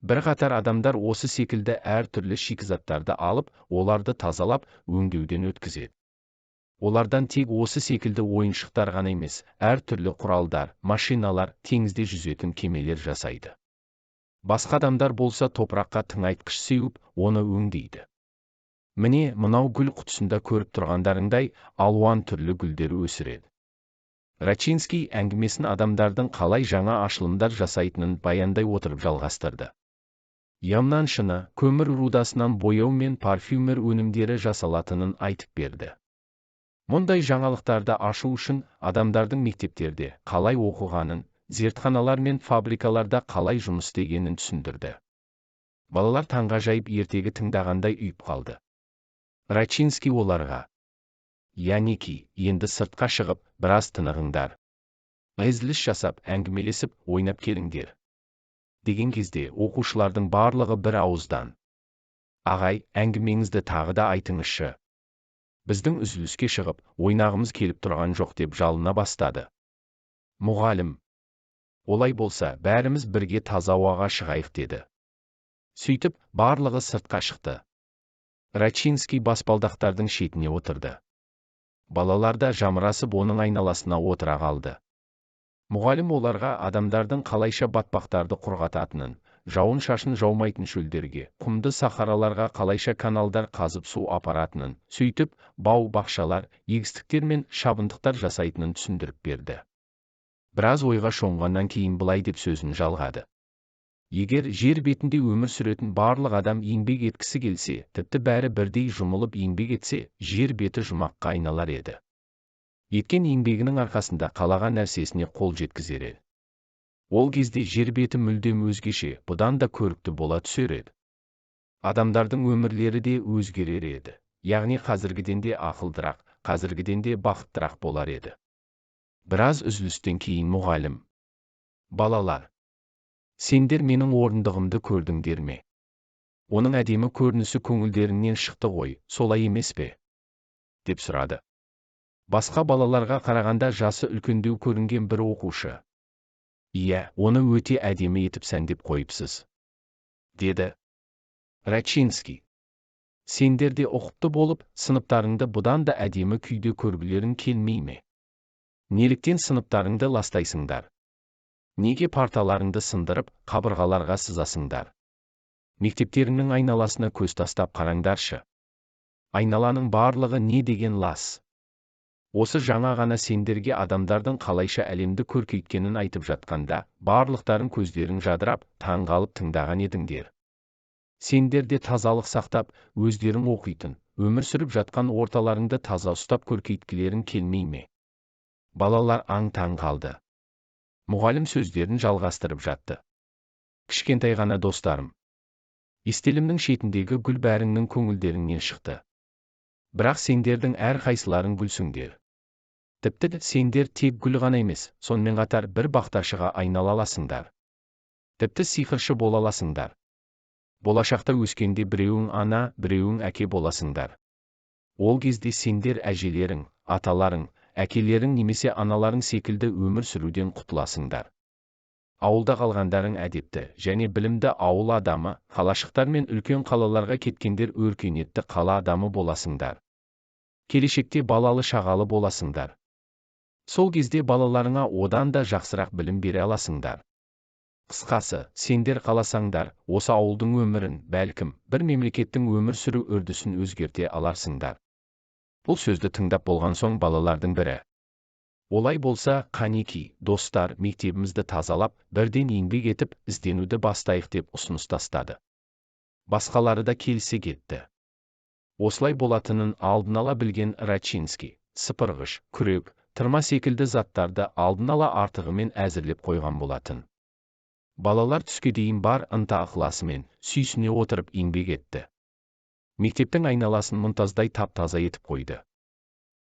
A: Бірқатар адамдар осы секілді әртүрлі шикізаттарды алып, оларды тазалап, өңдеуден өткізеді. Олардан тек осы секілді ойыншықтар ғана емес, әртүрлі құралдар, машиналар, теңізде жүзетін кемелер жасайды. Басқа адамдар болса топыраққа тыңайтқыш сеуіп, оны өңдейді. Міне, мынау гүл құтысында көріп тұрғандарыңдай алуан түрлі гүлдер өсіреді. Рачинский әңгімесін адамдардың қалай жаңа ашылымдар жасайтынын баяндай отырып жалғастырды. Ямнан шыны, көмір рудасынан бояу мен парфюмер өнімдері жасалатынын айтып берді. Мұндай жаңалықтарды ашу үшін адамдардың мектептерде қалай оқығанын, зертханалар мен фабрикаларда қалай жұмыс істегенін түсіндірді. Балалар таңғажайып ертегі тыңдағандай үйіп қалды. Рачинский оларға: «Янеки, енді сыртқа шығып, біраз тынығыңдар. Үзіліс жасап, әңгімелесіп, ойнап келіңдер», деген кезде оқушылардың барлығы бір ауыздан: «Ағай, әңгімеңізді тағы да айтыңызшы. Біздің үзіліске шығып, ойнағымыз келіп тұрған жоқ», деп жалына бастады. Мұғалім: «Олай болса, бәріміз бірге таза ауаға шығайық», деді. Сөйтіп, барлығы сыртқа шықты. Рачинский баспалдақтардың шетіне отырды. Балалар да жамырасып оның айналасына отыра қалды. Мұғалім оларға адамдардың қалайша батпақтарды құрғататынын, жауын-шашын жаумайтын шөлдерге, құмды сахараларға қалайша каналдар қазып су апаратынын, сөйтіп, бау-бақшалар, егістіктер мен шабындықтар жасайтынын түсіндіріп берді. Біраз ойға шомғаннан кейін былай деп сөзін жалғады. Егер жер бетінде өмір сүретін барлық адам еңбек еткісі келсе, тіпті бәрі бірдей жұмылып еңбек етсе, жер беті жұмаққа айналар еді. Еткен еңбегінің арқасында қалаған нәрсесіне қол жеткізер еді. Ол кезде жер беті мүлдем өзгеше, бұдан да көрікті бола түсер еді. Адамдардың өмірлері де өзгерер еді. Яғни қазіргіден де ақылдырақ, қазіргіден де бақыттырақ болар еді. Біраз үзілістен кейін мұғалім: «Балалар, сендер менің орындығымды көрдіңдер ме? Оның әдемі көрінісі көңілдеріңнен шықты ғой, солай емес пе?» деп сұрады. Басқа балаларға қарағанда жасы үлкендеу көрінген бір оқушы: «Иә, оны өте әдемі етіп сәндеп қойыпсыз», деді. Рачинский: «Сендер де ұқыпты болып, сыныптарыңды бұдан да әдемі күйде көргілерің келмей ме? Неліктен сыныптарыңды ластайсыңдар? Неге парталарыңды сындырып, қабырғаларға сызасыңдар? Мектептеріңнің айналасына көз тастап қараңдаршы. Айналаның барлығы не деген лас? Осы жаңа ғана сендерге адамдардың қалайша әлемді көркейткенін айтып жатқанда, барлықтарың көздерің жадырап, таңғалып тыңдаған едіңдер. Сендер де тазалық сақтап, өздерің оқитын, өмір сүріп жатқан орталарыңды таза ұстап көркейткілерің келмей ме?» Балалар аң-таң қалды. Мұғалім сөздерін жалғастырып жатты. «Кішкентай ғана достарым, естелімнің шетіндегі гүл бәріңнің көңілдеріңнен шықты. Бірақ сендердің әрқайсыларың гүлсіңдер. Тіпті сендер тек гүл ғана емес, сонымен қатар бір бақташыға айнала аласыңдар. Тіпті сиқыршы бола аласыңдар. Болашақта өскенде біреуің ана, біреуің әке боласыңдар. Ол кезде сендер әжелерің, аталарың, әкелерің немесе аналарың секілді өмір сүруден құтыласыңдар. Ауылда қалғандарың әдепті және білімді ауыл адамы, қалашықтар мен үлкен қалаларға кеткендер өркениетті қала адамы боласыңдар. Келешекте балалы шағалы боласыңдар. Сол кезде балаларыңа одан да жақсырақ білім бере аласыңдар. Қысқасы, сендер қаласаңдар, осы ауылдың өмірін, бәлкім, бір мемлекеттің өмір сүру үрдісін өзгерте аларсыңдар». Бұл сөзді тыңдап болған соң балалардың бірі: «Олай болса, қанеки, достар, мектебімізді тазалап, бірден еңбек етіп, ізденуді бастайық», деп ұсыныс тастады. Басқалары да келісе кетті. Осылай болатынын алдын ала білген Рачинский сыпырғыш, күрек, тырма секілді заттарды алдын ала артығымен әзірлеп қойған болатын. Балалар түске дейін бар ынта-ықыласымен, сүйсіне отырып еңбек етті. Мектептің айналасын мұнтаздай тап-таза етіп қойды.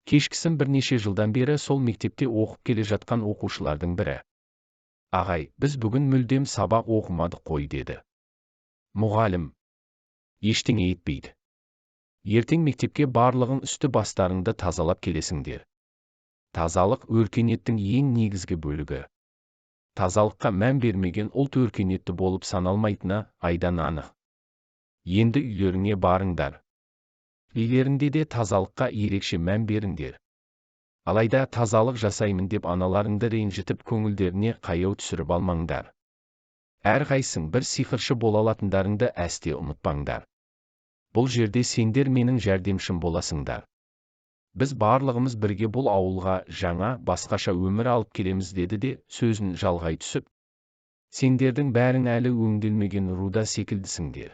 A: Кешкісін бірнеше жылдан бері сол мектепте оқып келе жатқан оқушылардың бірі: «Ағай, біз бүгін мүлдем сабақ оқымадық қой», деді. Мұғалім: «Ештеңе етпейді. Ертең мектепке барлығың үсті бастарыңды тазалап келесіңдер. Тазалық өркениеттің ең негізгі бөлігі. Тазалыққа мән бермеген ұлт өркениетті болып саналмайтыны айдан анық. Енді үйлеріңе барыңдар. Үйлеріңде де тазалыққа ерекше мән беріңдер. Алайда тазалық жасаймын деп аналарыңды ренжітіп, көңілдеріне қаяу түсіріп алмаңдар. Әрқайсың бір сиқыршы бола алатындарыңды әсте ұмытпаңдар. Бұл жерде сендер менің жәрдемшім боласыңдар. Біз барлығымыз бірге бұл ауылға жаңа, басқаша өмір алып келеміз деді де, сөзін жалғай түсіп, сендердің бәрің әлі өңделмеген руда секілдісіңдер.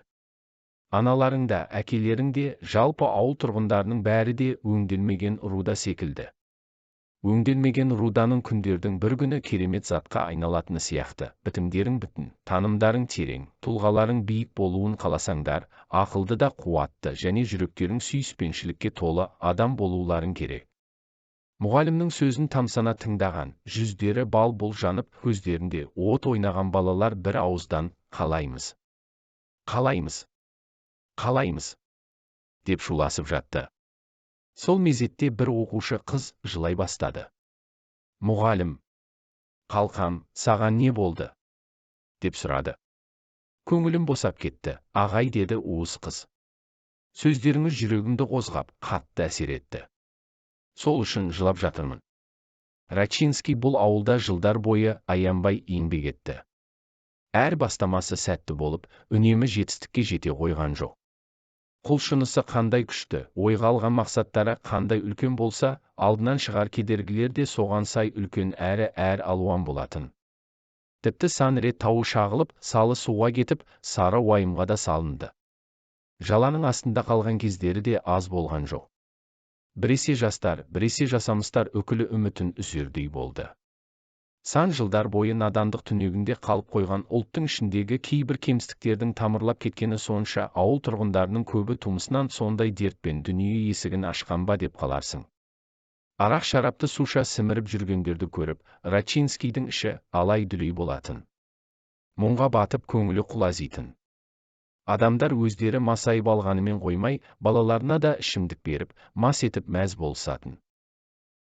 A: Аналарың да, әкелерің де, жалпы ауыл тұрғындарының бәрі де өңделмеген руда секілді. Өңделмеген руданың күндердің бір күні керемет затқа айналатыны сияқты, бітімдерің бүтін, танымдарың терең, тұлғаларың биік болуын қаласаңдар, ақылды да қуатты және жүректерің сүйіспеншілікке толы адам болуларың керек. Мұғалімнің сөзін тамсана тыңдаған, жүздері бал-бұл жанып, көздерінде от ойнаған балалар бір ауыздан «Қалаймыз! Қалаймыз! Қалаймыз!» деп шуласып жатты. Сол мезетте бір оқушы қыз жылай бастады. Мұғалім, қалқам, саған не болды? Деп сұрады. Көңілім босап кетті, ағай, деді уыз қыз. Сөздеріңіз жүрегімді қозғап, қатты әсер етті. Сол үшін жылап жатырмын. Рачинский бұл ауылда жылдар бойы аянбай еңбек етті. Әр бастамасы сәтті болып, үнемі жетістікке жете қойған жоқ. Құлшынысы қандай күшті, ойға алған мақсаттары қандай үлкен болса, алдынан шығар кедергілер де соған сай үлкен әрі әр алуан болатын. Тіпті сан рет тауы шағылып, салы суға кетіп, сары уайымға да салынды. Жаланың астында қалған кездері де аз болған жоқ. Біресе жастар, біресе жасамыстар үкілі үмітін үзердей болды. Сан жылдар бойы надандық түнегінде қалып қойған ұлттың ішіндегі кейбір кемістіктердің тамырлап кеткені сонша, ауыл тұрғындарының көбі тумысынан сондай дертпен дүние есігін ашқан ба деп қаларсың. Арақ шарапты суша сіміріп жүргендерді көріп, Рачинскийдің іші алай-дүлей болатын. Мұңға батып көңілі құлазитын. Адамдар өздері масайып алғанымен қоймай, балаларына да ішімдік беріп, мас етіп мәз болысатын.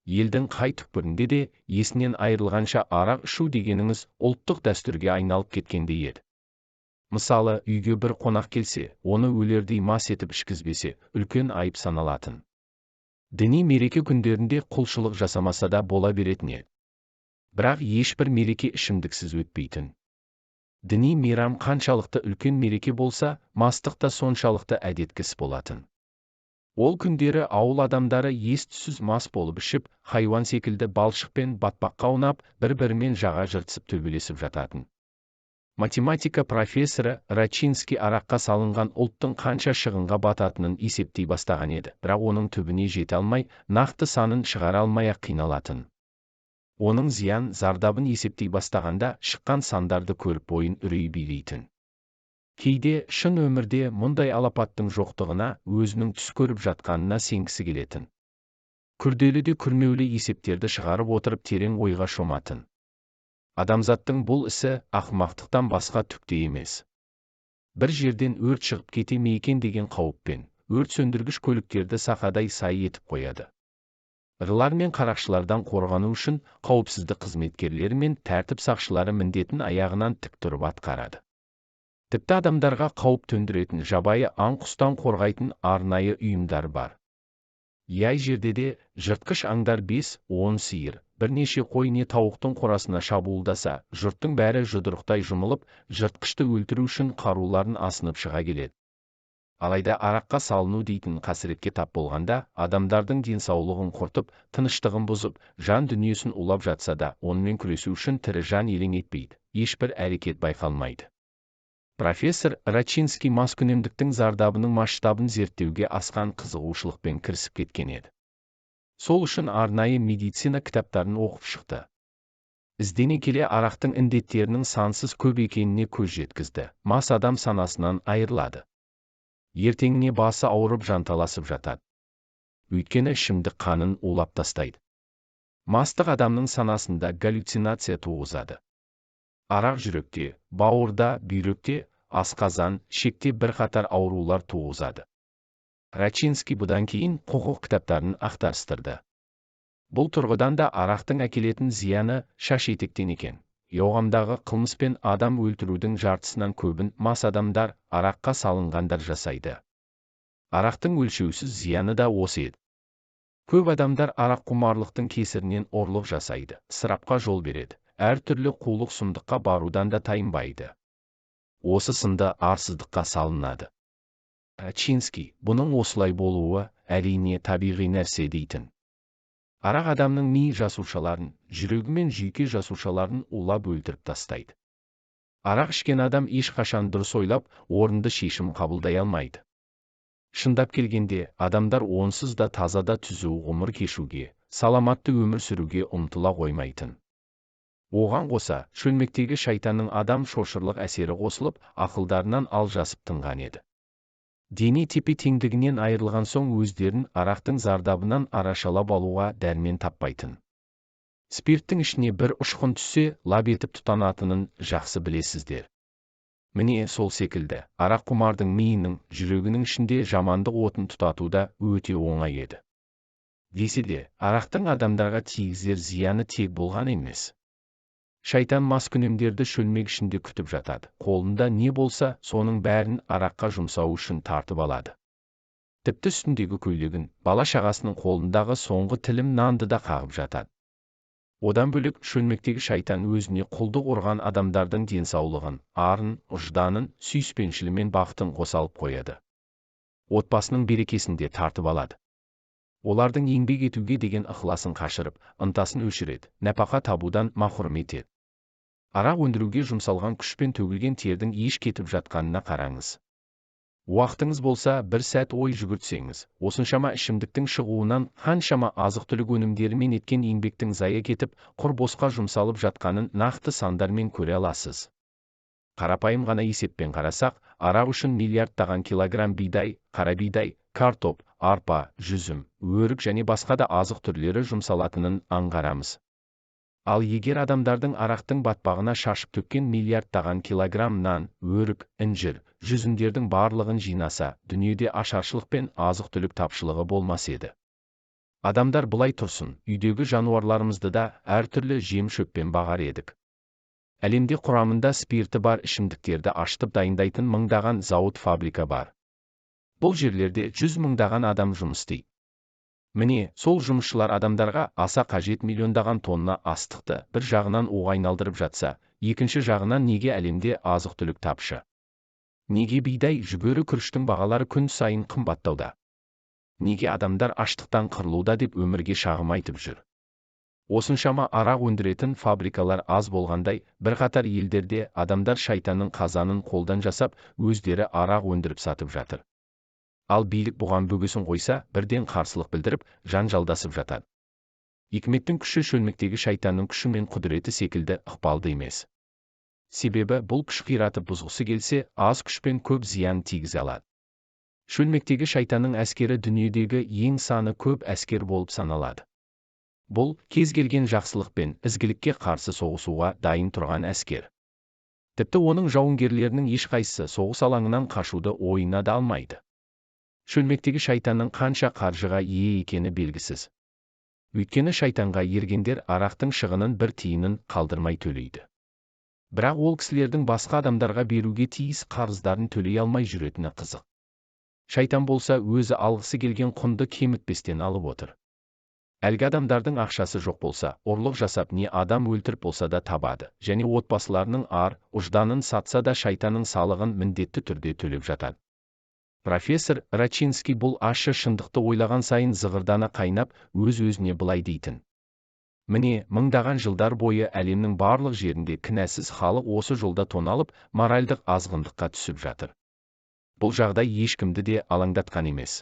A: Елдің қай түкпірінде де есінен айырылғанша арақ ішу дегеніңіз ұлттық дәстүрге айналып кеткендей еді. Мысалы, үйге бір қонақ келсе, оны өлердей мас етіп ішкізбесе, үлкен айып саналатын. Діни мереке күндерінде құлшылық жасамаса да бола беретін еді. Бірақ ешбір мереке ішімдіксіз өтпейтін. Діни мейрам қаншалықты үлкен мереке болса, мастық та соншалықты әдеткі іс болатын. Ол күндері ауыл адамдары ес-түссіз мас болып ішіп, хайуан секілді балшық пен батпаққа аунап, бір-бірімен жаға жыртысып төбелесіп жататын. Математика профессоры Рачинский араққа салынған ұлттың қанша шығынға бататынын есептей бастаған еді, бірақ оның түбіне жете алмай, нақты санын шығара алмай-ақ қиналатын. Оның зиян зардабын есептей бастағанда шыққан сандарды көріп бойын үрей билейтін. Кейде шын өмірде мұндай алапаттың жоқтығына, өзінің түс көріп жатқанына сенгісі келетін. Күрделі де күрмеулі есептерді шығарып отырып терең ойға шоматын. Адамзаттың бұл ісі ақымақтықтан басқа түк те емес. Бір жерден өрт шығып кете ме екен деген қауіппен, өрт сөндіргіш көліктерді сақадай сай етіп қояды. Ұрылар мен қарақшылардан қорғану үшін қауіпсіздік қызметкерлері мен тәртіп сақшылары міндетін аяғынан тік тұрып атқарады. Тіпті адамдарға қауіп төндіретін жабайы аң-құстан қорғайтын арнайы ұйымдар бар. Яй жерде де жыртқыш аңдар 5-10 сиыр, бірнеше қой не тауықтың қорасына шабуылдаса, жұрттың бәрі жұдырықтай жұмылып, жыртқышты өлтіру үшін қаруларын асынып шыға келеді. Алайда араққа салыну дейтін қасіретке тап болғанда, адамдардың денсаулығын құртып, тыныштығын бұзып, жан дүниесін улап жатса да, онымен күресу үшін тірі жан елең етпейді, ешбір әрекет байқалмайды. Профессор Рачинский маскүнемдіктің зардабының масштабын зерттеуге асқан қызығушылықпен кірісіп кеткен еді. Сол үшін арнайы медицина кітаптарын оқып шықты. Іздене келе арақтың індеттерінің сансыз көп екеніне көз жеткізді. Мас адам санасынан айырылады. Ертеңіне басы ауырып жанталасып жатады. Өйткені ішімдік қанын улап тастайды. Мастық адамның санасында галлюцинация туғызады. Арақ жүректе, бауырда, бүйректе, асқазан, шекте бірқатар аурулар туғызады. Рачинский бұдан кейін құқық кітаптарын ақтарыстырды. Бұл тұрғыдан да арақтың әкелетін зияны шаш етектен екен. Қоғамдағы қылмыс пен адам өлтірудің жартысынан көбін мас адамдар, араққа салынғандар жасайды. Арақтың өлшеусіз зияны да осы еді. Көп адамдар арақ құмарлықтың кесірінен ұрлық жасайды, ысырапқа жол береді, әртүрлі қулық сұмдыққа барудан да тайынбайды. Осы сынды арсыздыққа салынады. Рачинский, бұның осылай болуы, әрине, табиғи нәрсе дейтін. Арақ адамның ми жасушаларын, жүрегі мен жүйке жасушаларын улап өлтіріп тастайды. Арақ ішкен адам ешқашан дұрыс ойлап, орынды шешім қабылдай алмайды. Шындап келгенде, адамдар онсыз да таза да түзу ғұмыр кешуге, саламатты өмір сүруге ұмтыла қоймайтын. Оған қоса, шөлмектегі шайтанның адам шошырлық әсері қосылып, ақылдарынан алжасып тынған еді. Дене тепе-теңдігінен айырылған соң өздерін арақтың зардабынан арашалап алуға дәрмен таппайтын. Спирттің ішіне бір ұшқын түссе, лап етіп тұтанатынын жақсы білесіздер. Міне сол секілді, арақ құмардың миының, жүрегінің ішінде жамандық отын тұтату да өте оңай еді. Десе де, арақтың адамдарға тигізер зияны тек болған емес. Шайтан маскүнемдерді шөлмек ішінде күтіп жатады. Қолында не болса, соның бәрін араққа жұмсау үшін тартып алады. Тіпті үстіндегі көйлегін, бала-шағасының қолындағы соңғы тілім нанды да қағып жатады. Одан бөлек, шөлмектегі шайтан өзіне құлдық ұрған адамдардың денсаулығын, арын, ұжданын, сүйіспеншілігі мен бақытын қоса алып қояды. Отбасының берекесін де тартып алады. Олардың еңбек етуге деген ықыласын қашырып, ынтасын өшіреді, нәпақа табудан махрұм етеді. Арақ өндіруге жұмсалған күш пен төгілген тердің еш кетіп жатқанына қараңыз. Уақытыңыз болса, бір сәт ой жүгіртсеңіз, осыншама ішімдіктің шығуынан қаншама азық-түлік өнімдерімен еткен еңбектің зая кетіп, құр босқа жұмсалып жатқанын нақты сандармен көре аласыз. Қарапайым ғана есеппен қарасақ, арақ үшін миллиардтаған килограмм бидай, қара бидай, картоп, арпа, жүзім, өрік және басқа да азық түрлері жұмсалатынын аңғарамыз. Ал егер адамдардың арақтың батпағына шашып төккен миллиардтаған килограмм нан, өрік, інжір, жүзімдердің барлығын жинаса, дүниеде ашаршылық пен азық-түлік тапшылығы болмас еді. Адамдар былай тұрсын, үйдегі жануарларымызды да әртүрлі жем-шөппен бағар едік. Әлемде құрамында спирті бар ішімдіктерді ашытып дайындайтын мыңдаған зауыт фабрика бар. Бұл жерлерде 100 мыңдаған адам жұмыс істейді. Міне, сол жұмысшылар адамдарға аса қажет миллиондаған тонна астықты бір жағынан уға айналдырып жатса, екінші жағынан неге әлемде азық-түлік тапшы? Неге бидай, жүгері, күріштің бағалары күн сайын қымбаттауда? Неге адамдар аштықтан қырылуда деп өмірге шағым айтып жүр? Осыншама арақ өндіретін фабрикалар аз болғандай, бірқатар елдерде адамдар шайтанның қазанын қолдан жасап, өздері арақ өндіріп сатып жатыр. Ал билік бұған бөгесін қойса, бірден қарсылық білдіріп, жанжалдасып жатады. Хикметтің күші шөлмектегі шайтанның күші мен құдіреті секілді ықпалды емес. Себебі бұл күш қиратып бұзғысы келсе, аз күшпен көп зиян тигізе алады. Шөлмектегі шайтанның әскері дүниедегі ең саны көп әскер болып саналады. Бұл, кез келген жақсылық пен ізгілікке қарсы соғысуға дайын тұрған әскер. Тіпті оның жауынгерлерінің ешқайсысы соғыс алаңынан қашуды ойына да алмайды. Шөлмектегі шайтанның қанша қаржыға ие екені белгісіз. Өйткені шайтанға ергендер арақтың шығынын бір тиынын қалдырмай төлейді. Бірақ ол кісілердің басқа адамдарға беруге тиіс қарыздарын төлей алмай жүретіні қызық. Шайтан болса өзі алғысы келген құнды кемітпестен алып отыр. Әлгі адамдардың ақшасы жоқ болса, ұрлық жасап не адам өлтіріп болса да табады, және отбасыларының ар, ұжданын сатса да шайтанның салығын міндетті түрде төлеп жатады. Профессор Рачинский бұл ащы шындықты ойлаған сайын зығырданы қайнап, өз-өзіне былай дейтін. Міне, мыңдаған жылдар бойы әлемнің барлық жерінде кінәсіз халық осы жолда тоналып, моральдық азғындыққа түсіп жатыр. Бұл жағдай ешкімді де алаңдатқан емес.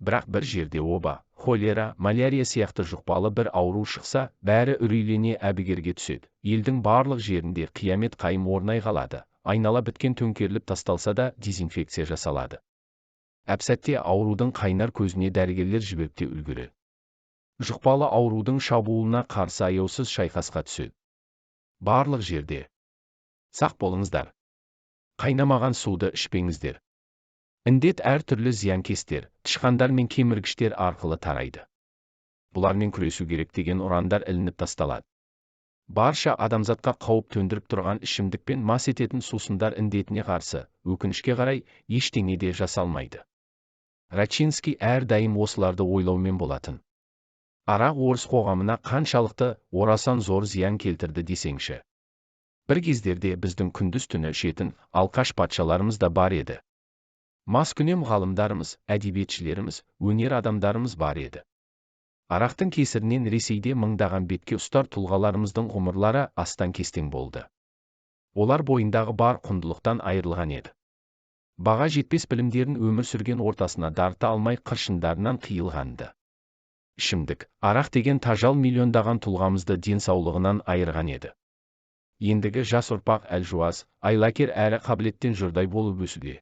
A: Бірақ бір жерде оба, холера, малярия сияқты жұқпалы бір ауру шықса, бәрі үрейлене әбігерге түседі. Елдің барлық жерінде қиямет қайым орнай қалады. Айнала біткен төңкеріліп тасталса да дезинфекция жасалады. Әп-сәтте аурудың қайнар көзіне дәрігерлер жіберіп те үлгереді. Жұқпалы аурудың шабуылына қарсы аяусыз шайқасқа түседі. Барлық жерде. Сақ болыңыздар. Қайнамаған суды ішпеңіздер. Індет әртүрлі зиянкестер, тышқандар мен кеміргіштер арқылы тарайды. Бұлармен күресу керек деген ұрандар ілініп тасталады. Барша адамзатқа қауіп төндіріп тұрған ішімдікпен мас ететін сусындар індетіне қарсы, өкінішке қарай, ештеңе де жасалмайды. Рачинский әрдайым осыларды ойлаумен болатын. Арақ орыс қоғамына қаншалықты орасан зор зиян келтірді десеңші. Бір кездерде біздің күндіз түні ішетін алқаш патшаларымыз да бар еді. Маскүнем ғалымдарымыз, әдебиетшілеріміз, өнер адамдарымыз бар еді. Арақтың кесірінен Ресейде мыңдаған бетке ұстар тұлғаларымыздың ғұмырлары астан-кестең болды. Олар бойындағы бар құндылықтан айырылған еді. Баға жетпес білімдерін өмір сүрген ортасына дарыта алмай қыршындарынан қиылғанды. Ішімдік, арақ деген тажал миллиондаған тұлғамызды денсаулығынан айырған еді. Ендігі жас ұрпақ әлжуаз, айлакер әрі қабілеттен жұрдай болып өсуде.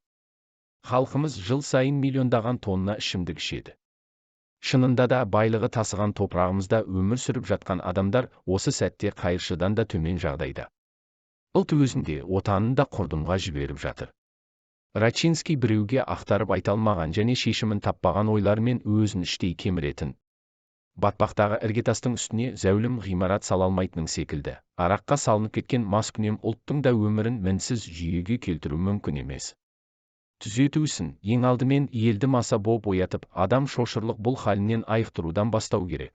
A: Халқымыз жыл сайын миллиондаған тонна ішімдік ішеді. Шынында да байлығы тасыған топырағымызда өмір сүріп жатқан адамдар осы сәтте қайыршыдан да төмен жағдайда. Ұлт өзінде отанын да құрдымға жіберіп жатыр. Рачинский біреуге ақтарып айта алмаған және шешімін таппаған ойларымен өзін іштей кеміретін. Батпақтағы іргетастың үстіне зәулім ғимарат сала алмайтының секілді. Араққа салынып кеткен маскүнем ұлттың да өмірін мінсіз жүйеге келтіру мүмкін емес. Түзету ісін ең алдымен елді маса боп оятып, адам шошырлық бұл халінен айықтырудан бастау керек.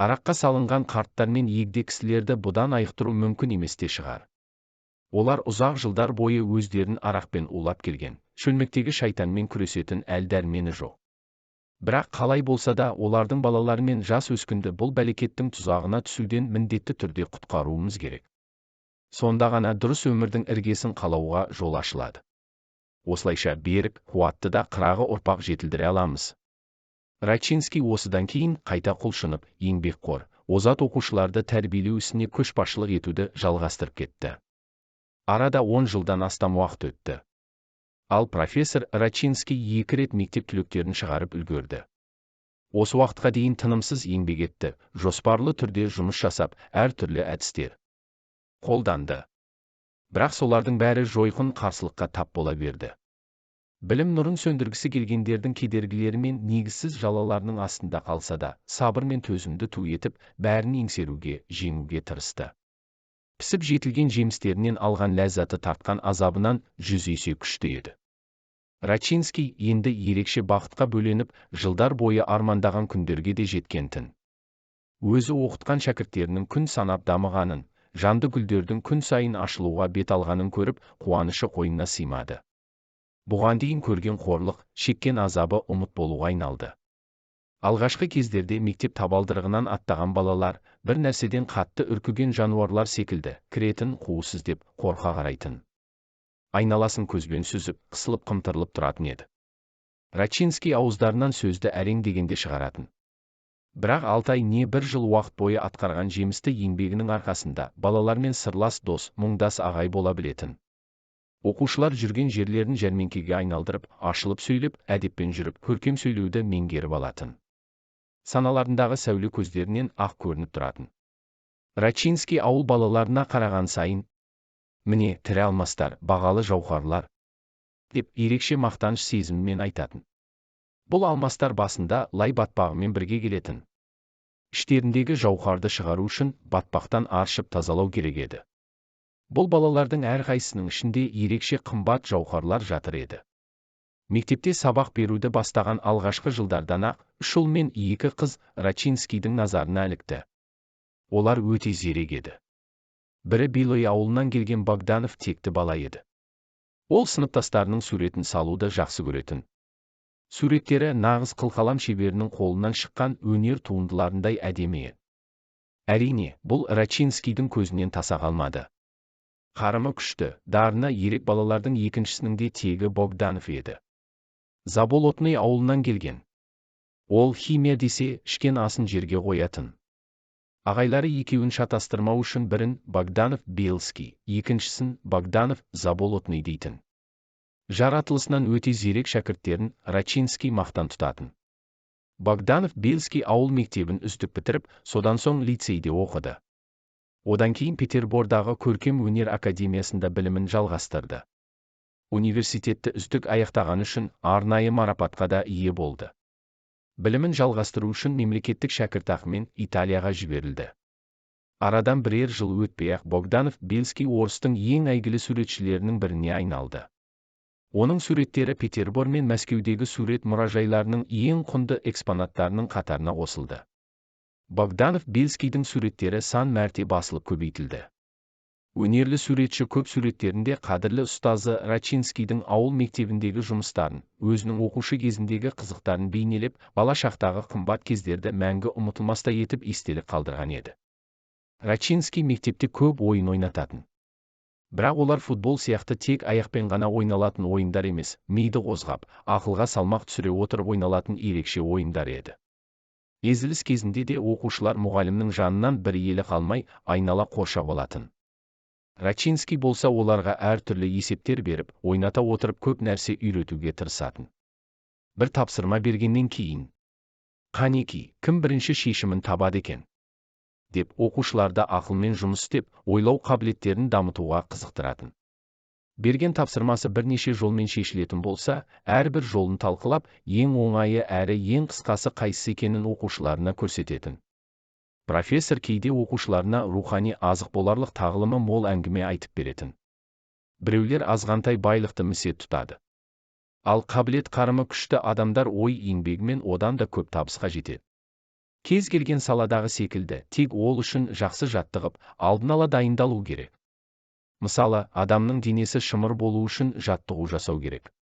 A: Араққа салынған қарттар мен егде кісілерді бұдан айықтыру мүмкін емес те шығар. Олар ұзақ жылдар бойы өздерін арақпен улап келген, шөлмектегі шайтанмен күресетін әл-дәрмені жоқ. Бірақ қалай болса да олардың балалары мен жас өскінді бұл бәлекеттің тұзағына түсуден міндетті түрде құтқаруымыз керек. Сонда ғана дұрыс өмірдің іргесін қалауға жол ашылады. Осылайша берік, қуатты да қырағы ұрпақ жетілдіре аламыз. Рачинский осыдан кейін қайта құлшынып, еңбекқор, озат оқушыларды тәрбиелеу ісіне көшбасшылық етуді жалғастырып кетті. Арада 10 жылдан астам уақыт өтті. Ал профессор Рачинский 2 рет мектеп түлектерін шығарып үлгерді. Осы уақытқа дейін тынымсыз еңбек етті, жоспарлы түрде жұмыс жасап, әртүрлі әдістер қолданды. Бірақ солардың бәрі жойқын қарсылыққа тап бола берді. Білім нұрын сөндіргісі келгендердің кедергілері мен негізсіз жалаларының астында қалса да, сабыр мен төзімді ту етіп, бәрін еңсеруге, жеңуге тырысты. Пісіп жетілген жемістерінен алған ләззаты тартқан азабынан 100 есе күшті еді. Рачинский енді ерекше бақытқа бөленіп, жылдар бойы армандаған күндерге де жеткен-тін. Өзі оқытқан шәкірттерінің күн санап дамығанын, жанды гүлдердің күн сайын ашылуға бет алғанын көріп, қуанышы қойнына сыймады. Бұған дейін көрген қорлық, шеккен азабы ұмыт болуға айналды. Алғашқы кездерде мектеп табалдырығынан аттаған балалар, бір нәрседен қатты үркіген жануарлар секілді, кіретін қуыс іздеп, қорқа қарайтын. Айналасын көзбен сүзіп, қысылып қымтырылып тұратын еді. Рачинский ауыздарынан сөзді әрең дегенде шығаратын. Бірақ 6 ай не 1 жыл уақыт бойы атқарған жемісті еңбегінің арқасында балалармен сырлас дос, мұңдас ағай бола білетін. Оқушылар жүрген жерлерін жәрмеңкеге айналдырып, ашылып сөйлеп, әдеппен жүріп, көркем сөйлеуді меңгеріп алатын. Саналарындағы сәуле көздерінен ақ көрініп тұратын. Рачинский ауыл балаларына қараған сайын, міне, тірі алмастар, бағалы жауһарлар, деп ерекше мақтаныш сезімімен айтатын. Бұл алмастар басында лай батпағымен бірге келетін. Іштеріндегі жауһарды шығару үшін батпақтан аршып тазалау керек еді. Бұл балалардың әрқайсысының ішінде ерекше қымбат жауһарлар жатыр еді. Мектепте сабақ беруді бастаған алғашқы жылдардан-ақ 3 ұл мен 2 қыз Рачинскийдің назарына ілікті. Олар өте зерек еді. Бірі Белой ауылынан келген Богданов текті бала еді. Ол сыныптастарының суретін салуды жақсы көретін. Суреттері нағыз қылқалам шеберінің қолынан шыққан өнер туындыларындай әдемі еді. Әрине, бұл Рачинскийдің көзінен таса қалмады. Қарымы күшті, дарыны ерек балалардың екіншісінің де тегі Богданов еді. Заболотный ауылынан келген. Ол химия десе, ішкен асын жерге қоятын. Ағайлары екеуін шатастырмау үшін бірін Богданов Белский, екіншісін Богданов Заболотный дейтін. Жаратылысынан өте зерек шәкірттерін Рачинский мақтан тұтатын. Богданов Белский ауыл мектебін үздік бітіріп, содан соң лицейде оқыды. Одан кейін Петербордағы көркем өнер академиясында білімін жалғастырды. Университетті үздік аяқтағаны үшін арнайы марапатқа да ие болды. Білімін жалғастыру үшін мемлекеттік шәкіртақымен Италияға жіберілді. Арадан бірер жыл өтпей-ақ Богданов Белский орыстың ең әйгілі суретшілерінің біріне айналды. Оның суреттері Петербор мен Мәскеудегі сурет мұражайларының ең құнды экспонаттарының қатарына қосылды. Богданов Бельскийдің суреттері сан мәрте басылып көбейтілді. Өнерлі суретші көп суреттерінде қадірлі ұстазы Рачинскийдің ауыл мектебіндегі жұмыстарын, өзінің оқушы кезіндегі қызықтарын бейнелеп, бала шақтағы қымбат кездерді мәңгі ұмытылмастай етіп естелік қалдырған еді. Рачинский мектепте көп ойын ойнататын. Бірақ олар футбол сияқты тек аяқпен ғана ойналатын ойындар емес, миды қозғап, ақылға салмақ түсіре отырып ойналатын ерекше ойындар еді. Езіліс кезінде де оқушылар мұғалімнің жанынан бір елі қалмай, айнала қоршап алатын. Рачинский болса оларға әртүрлі есептер беріп, ойната отырып көп нәрсе үйретуге тырысатын. Бір тапсырма бергеннен кейін, «Қанеки, кім бірінші шешімін табады екен?» деп оқушыларды ақылмен жұмыс істеп, ойлау қабілеттерін дамытуға қызықтыратын. Берген тапсырмасы бірнеше жолмен шешілетін болса, әрбір жолын талқылап, ең оңайы әрі ең қысқасы қайсысы екенін оқушыларына көрсететін. Профессор кейде оқушыларына рухани азық боларлық тағылымы мол әңгіме айтып беретін. Біреулер азғантай байлықты місе тұтады. Ал қабілет қарымы күшті адамдар ой еңбегімен одан да көп табысқа жетеді. Кез келген саладағы секілді, тек ол үшін жақсы жаттығып, алдын ала дайындалу керек. Мысалы, адамның денесі шымыр болу үшін жаттығу жасау керек.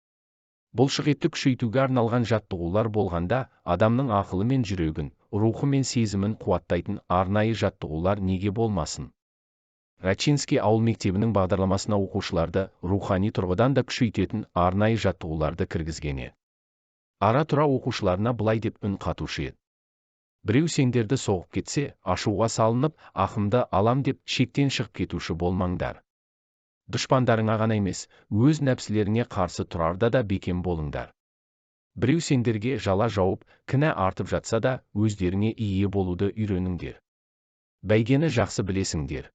A: Бұлшық етті күшейтуге арналған жаттығулар болғанда, адамның ақылы мен жүрегін, рухы мен сезімін қуаттайтын арнайы жаттығулар неге болмасын? Рачинский ауыл мектебінің бағдарламасына оқушыларды рухани тұрғыдан да күшейтетін арнайы жаттығуларды кіргізген еді. Ара-тұра оқушыларына былай деп үн қатушы еді. Біреу сендерді соғып кетсе, ашуға салынып, ақымды алам деп шектен шығып кетуші болмаңдар. Дұшпандарыңа ғана емес, өз нәпсілеріңе қарсы тұрарда да бекем болыңдар. Біреу сендерге жала жауып, кінә артып жатса да, өздеріңе ие болуды үйреніңдер. Бәйгені жақсы білесіңдер.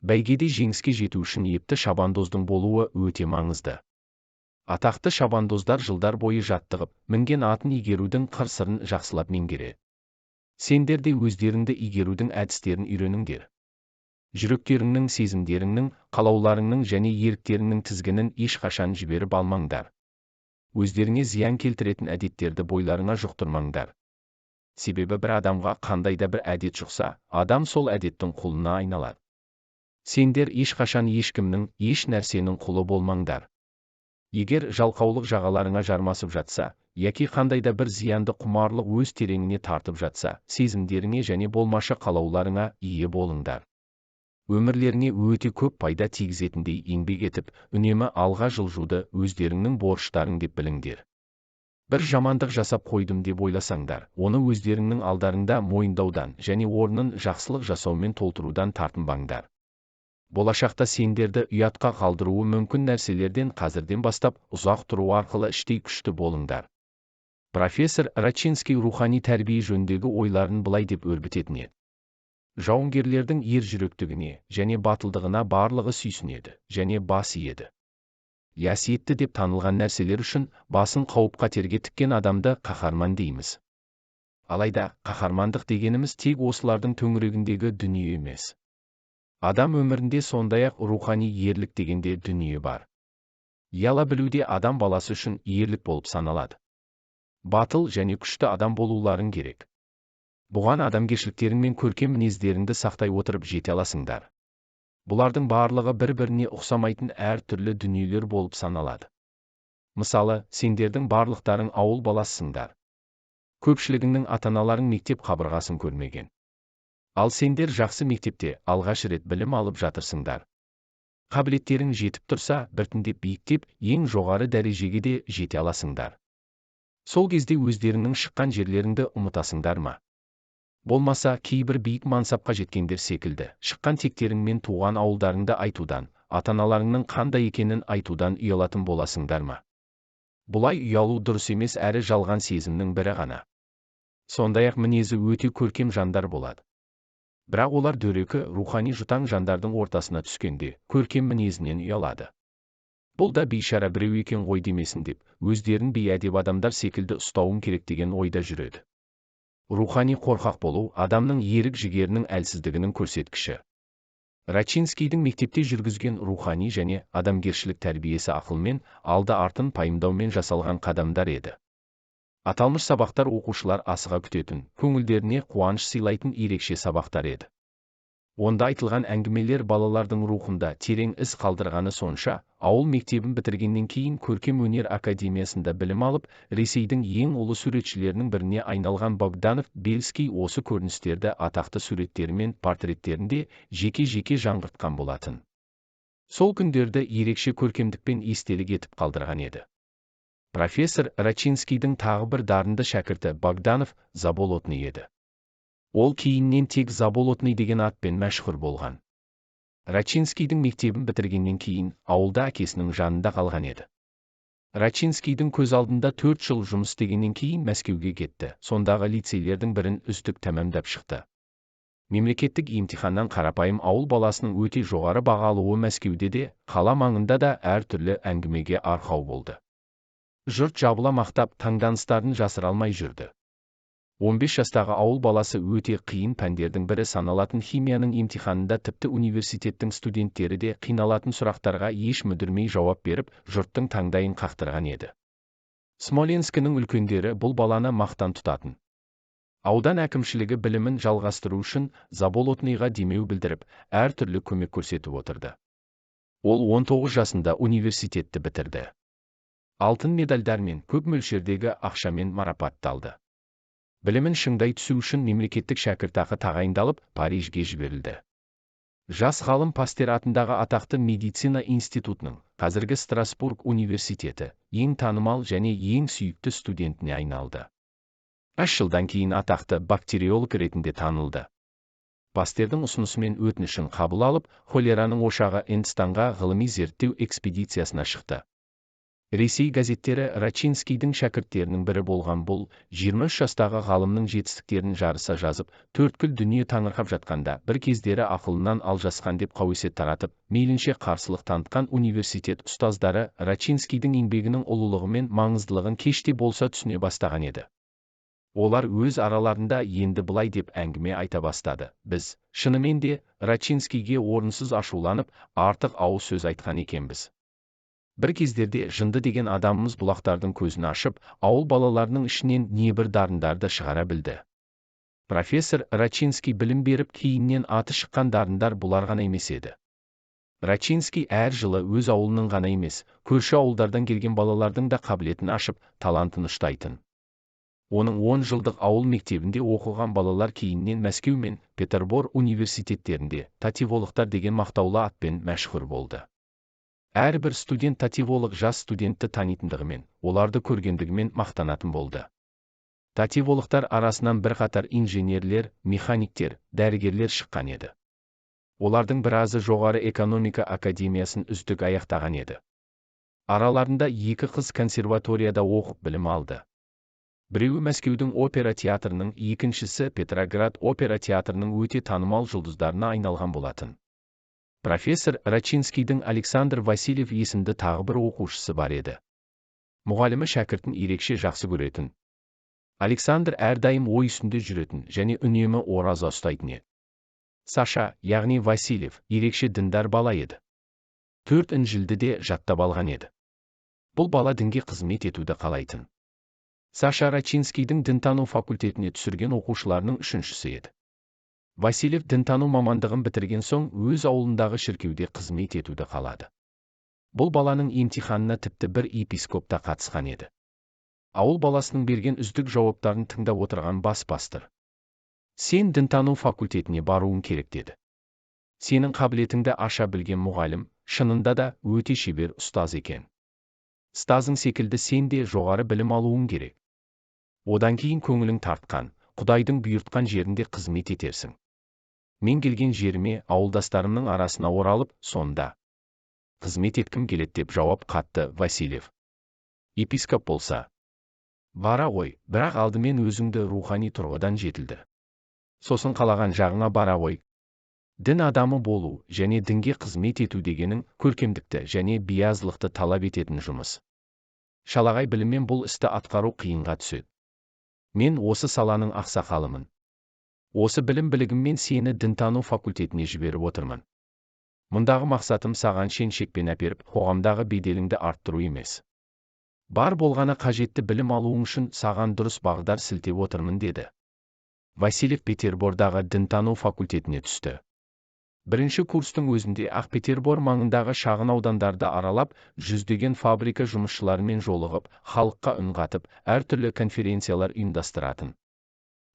A: Бәйгеде жеңіске жету үшін епті шабандоздың болуы өте маңызды. Атақты шабандоздар жылдар бойы жаттығып, мінген атын игерудің қыр-сырын жақсылап меңгереді. Сендер де өздеріңді игерудің әдістерін үйреніңдер. Жүректеріңнің, сезімдеріңнің, қалауларыңның және еріктеріңнің тізгінін ешқашан жіберіп алмаңдар. Өздеріңе зиян келтіретін әдеттерді бойларыңа жұқтырмаңдар. Себебі бір адамға қандай да бір әдет жұқса, адам сол әдеттің құлына айналады. Сендер ешқашан ешкімнің, еш нәрсенің құлы болмаңдар. Егер жалқаулық жағаларыңа жармасып жатса, яки қандай да бір зиянды құмарлық өз тереңіне тартып жатса, сезімдеріңе және болмашы қалауларыңа ие болыңдар. Өмірлеріңе өте көп пайда тигізетіндей еңбек етіп, үнемі алға жылжуды өздеріңнің борыштарың деп біліңдер. Бір жамандық жасап қойдым деп ойласаңдар, оны өздеріңнің алдарыңда мойындаудан және орнын жақсылық жасаумен толтырудан тартынбаңдар. Болашақта сендерді ұятқа қалдыруы мүмкін нәрселерден қазірден бастап ұзақ тұру арқылы іштей күшті болыңдар. Профессор Рачинский рухани тәрбие жөніндегі ойларын былай деп өрбітетін еді. Жауынгерлердің ер жүректігіне және батылдығына барлығы сүйсінеді және бас иеді. Қасиетті деп танылған нәрселер үшін басын қауіп-қатерге тіккен адамды қаһарман дейміз. Алайда қаһармандық дегеніміз тек осылардың төңірегіндегі дүние емес. Адам өмірінде сондай-ақ рухани ерлік дегенде дүние бар. Ұяла білуде адам баласы үшін ерлік болып саналады. Батыл және күшті адам болуларың керек. Бұған адамгершіліктерің мен көркем мінездеріңді сақтай отырып жете аласыңдар. Бұлардың барлығы бір-біріне ұқсамайтын әртүрлі дүниелер болып саналады. Мысалы, сендердің барлықтарың ауыл баласысыңдар. Көпшілігіңнің ата-аналарың мектеп қабырғасын көрмеген. Ал сендер жақсы мектепте алғаш рет білім алып жатырсыңдар. Қабілеттерің жетіп тұрса, біртіндеп биіктеп, ең жоғары дәрежеге де жете аласыңдар. Сол кезде өздеріңнің шыққан жерлеріңді ұмытасыңдар ма? Болмаса, кейбір биік мансапқа жеткендер секілді, шыққан тектерің мен туған ауылдарыңды айтудан, ата-аналарыңның қандай екенін айтудан ұялатын боласыңдар ма? Бұлай ұялу дұрыс емес әрі жалған сезімнің бірі ғана. Сондай-ақ мінезі өте көркем жандар болады. Бірақ олар дөрекі, рухани жұтаң жандардың ортасына түскенде, көркем мінезінен ұялады. Бұл да бейшара біреу екен ғой демесін деп, өздерін бейәдеп адамдар секілді ұстауым керек деген ойда жүреді. Рухани қорқақ болу адамның ерік-жігерінің әлсіздігінің көрсеткіші. Рачинскийдің мектепте жүргізген рухани және адамгершілік тәрбиесі ақылмен, алды-артын пайымдаумен жасалған қадамдар еді. Аталмыш сабақтар оқушылар асыға күтетін, көңілдеріне қуаныш сыйлайтын ерекше сабақтар еді. Онда айтылған әңгімелер балалардың рухында терең із қалдырғаны сонша, ауыл мектебін бітіргеннен кейін Көркем өнер академиясында білім алып, Ресейдің ең ұлы суретшілерінің біріне айналған Богданов Бельский осы көріністерді атақты суреттері мен портреттерінде жеке-жеке жаңғыртқан болатын. Сол күндерді ерекше көркемдікпен естелік етіп қалдырған еді. Профессор Рачинскийдің тағы бір дарынды шәкірті Богданов Заболотный еді. Ол кейіннен тек Заболотный деген атпен мәшһүр болған. Рачинскийдің мектебін бітіргеннен кейін ауылда әкесінің жанында қалған еді. Рачинскийдің көз алдында 4 жыл жұмыс істегеннен кейін Мәскеуге кетті. Сондағы лицейлердің бірін үздік тәмамдап шықты. Мемлекеттік емтиханнан қарапайым ауыл баласының өте жоғары баға алуы Мәскеуде де, қала маңында да әртүрлі әңгімеге арқау болды. Жұрт жабыла мақтап, таңданыстарын жасыра алмай жүрді. 15 жастағы ауыл баласы өте қиын пәндердің бірі саналатын химияның емтиханында тіпті университеттің студенттері де қиналатын сұрақтарға еш мүдірмей жауап беріп, жұрттың таңдайын қақтырған еді. Смоленскінің үлкендері бұл баланы мақтан тұтатын. Аудан әкімшілігі білімін жалғастыру үшін Заболотныйға демеу білдіріп, әртүрлі көмек көрсетіп отырды. Ол 19 жасында университетті бітірді. Алтын медальдармен, көп мөлшердегі ақшамен марапатталды. Білімін шыңдай түсу үшін мемлекеттік шәкіртақы тағайындалып, Парижге жіберілді. Жас ғалым Пастер атындағы атақты медицина институтының, қазіргі Страсбург университеті, ең танымал және ең сүйікті студентіне айналды. 3 жылдан кейін атақты бактериолог ретінде танылды. Пастердің ұсынысымен өтінішін қабыл алып, холераның ошағы Үндістанға ғылыми зерттеу экспедициясына шықты. Ресей газеттері Рачинскийдің шәкірттерінің бірі болған бұл 23 жастағы ғалымның жетістіктерін жарыса жазып, төрткүл дүние таңырқап жатқанда, бір кездері ақылынан алжасқан деп қауесет таратып, мейлінше қарсылық танытқан университет ұстаздары Рачинскийдің еңбегінің ұлылығы мен маңыздылығын кеште болса түсіне бастаған еді. Олар өз араларында енді былай деп әңгіме айта бастады. Біз, шынымен де, Рачинскийге орынсыз ашуланып, артық ауыз сөз айтқан екенбіз. Бір кездерде жынды деген адамымыз бұлақтардың көзін ашып, ауыл балаларының ішінен небір дарындарды шығара білді. Профессор Рачинский білім беріп, кейіннен аты шыққан дарындар бұлар ғана емес еді. Рачинский әр жылы өз ауылының ғана емес, көрші ауылдардан келген балалардың да қабілетін ашып, талантын ұштайтын. Оның 10 жылдық ауыл мектебінде оқыған балалар кейіннен Мәскеу мен Петербор университеттерінде тативолықтар деген мақтаулы атпен мәшһүр болды. Әрбір студент тативолог жас студентті танитындығымен, оларды көргендігімен мақтанатын болды. Тативолықтар арасынан бірқатар инженерлер, механиктер, дәрігерлер шыққан еді. Олардың біразы жоғары экономика академиясын үздік аяқтаған еді. Араларында 2 қыз консерваторияда оқып білім алды. Біреуі Мәскеудің опера театрының, екіншісі Петроград опера театрының өте танымал жұлдыздарына айналған болатын. Профессор Рачинскийдің Александр Васильев есімді тағы бір оқушысы бар еді. Мұғалімі шәкіртін ерекше жақсы көретін. Александр әрдайым ой үстінде жүретін және үнемі ораза ұстайтын еді. Саша, яғни Васильев, ерекше діндар бала еді. 4 інжілді де жаттап алған еді. Бұл бала дінге қызмет етуді қалайтын. Саша Рачинскийдің дінтану факультетіне түсірген оқушыларының үшіншісі еді. Васильев дінтану мамандығын бітірген соң өз ауылындағы шіркеуде қызмет етуді қалады. Бұл баланың емтиханына тіпті бір епископ та қатысқан еді. Ауыл баласының берген үздік жауаптарын тыңдап отырған бас пастыр. Сен дінтану факультетіне баруың керек деді. Сенің қабілетіңді аша білген мұғалім, шынында да өте шебер ұстаз екен. Ұстазың секілді сен де жоғары білім алуың керек. Одан кейін көңілің тартқан, Құдайдың бұйыртқан жерінде қызмет етерсің. Мен келген жеріме ауылдастарымның арасына оралып, сонда қызмет еткім келеді деп жауап қатты Васильев. Епископ болса, бара ғой, бірақ алдымен өзіңді рухани тұрғыдан жетілдір. Сосын қалаған жағыңа бара ғой. Дін адамы болу және дінге қызмет ету дегенің көркемдікті және биязылықты талап ететін жұмыс. Шалағай біліммен бұл істі атқару қиынға түседі. Мен осы саланың ақсақалымын. Осы білім-білігіммен сені дінтану факультетіне жіберіп отырмын. Мұндағы мақсатым саған шен-шекпен әперіп, қоғамдағы беделіңді арттыру емес. Бар болғаны қажетті білім алуың үшін саған дұрыс бағдар сілтеп отырмын деді. Васильев Петербордағы дінтану факультетіне түсті. Бірінші курстың өзінде ақ Петербор маңындағы шағын аудандарды аралап, жүздеген фабрика жұмысшыларымен жолығып, халыққа үн қатып, әртүрлі конференциялар ұйымдастыратын.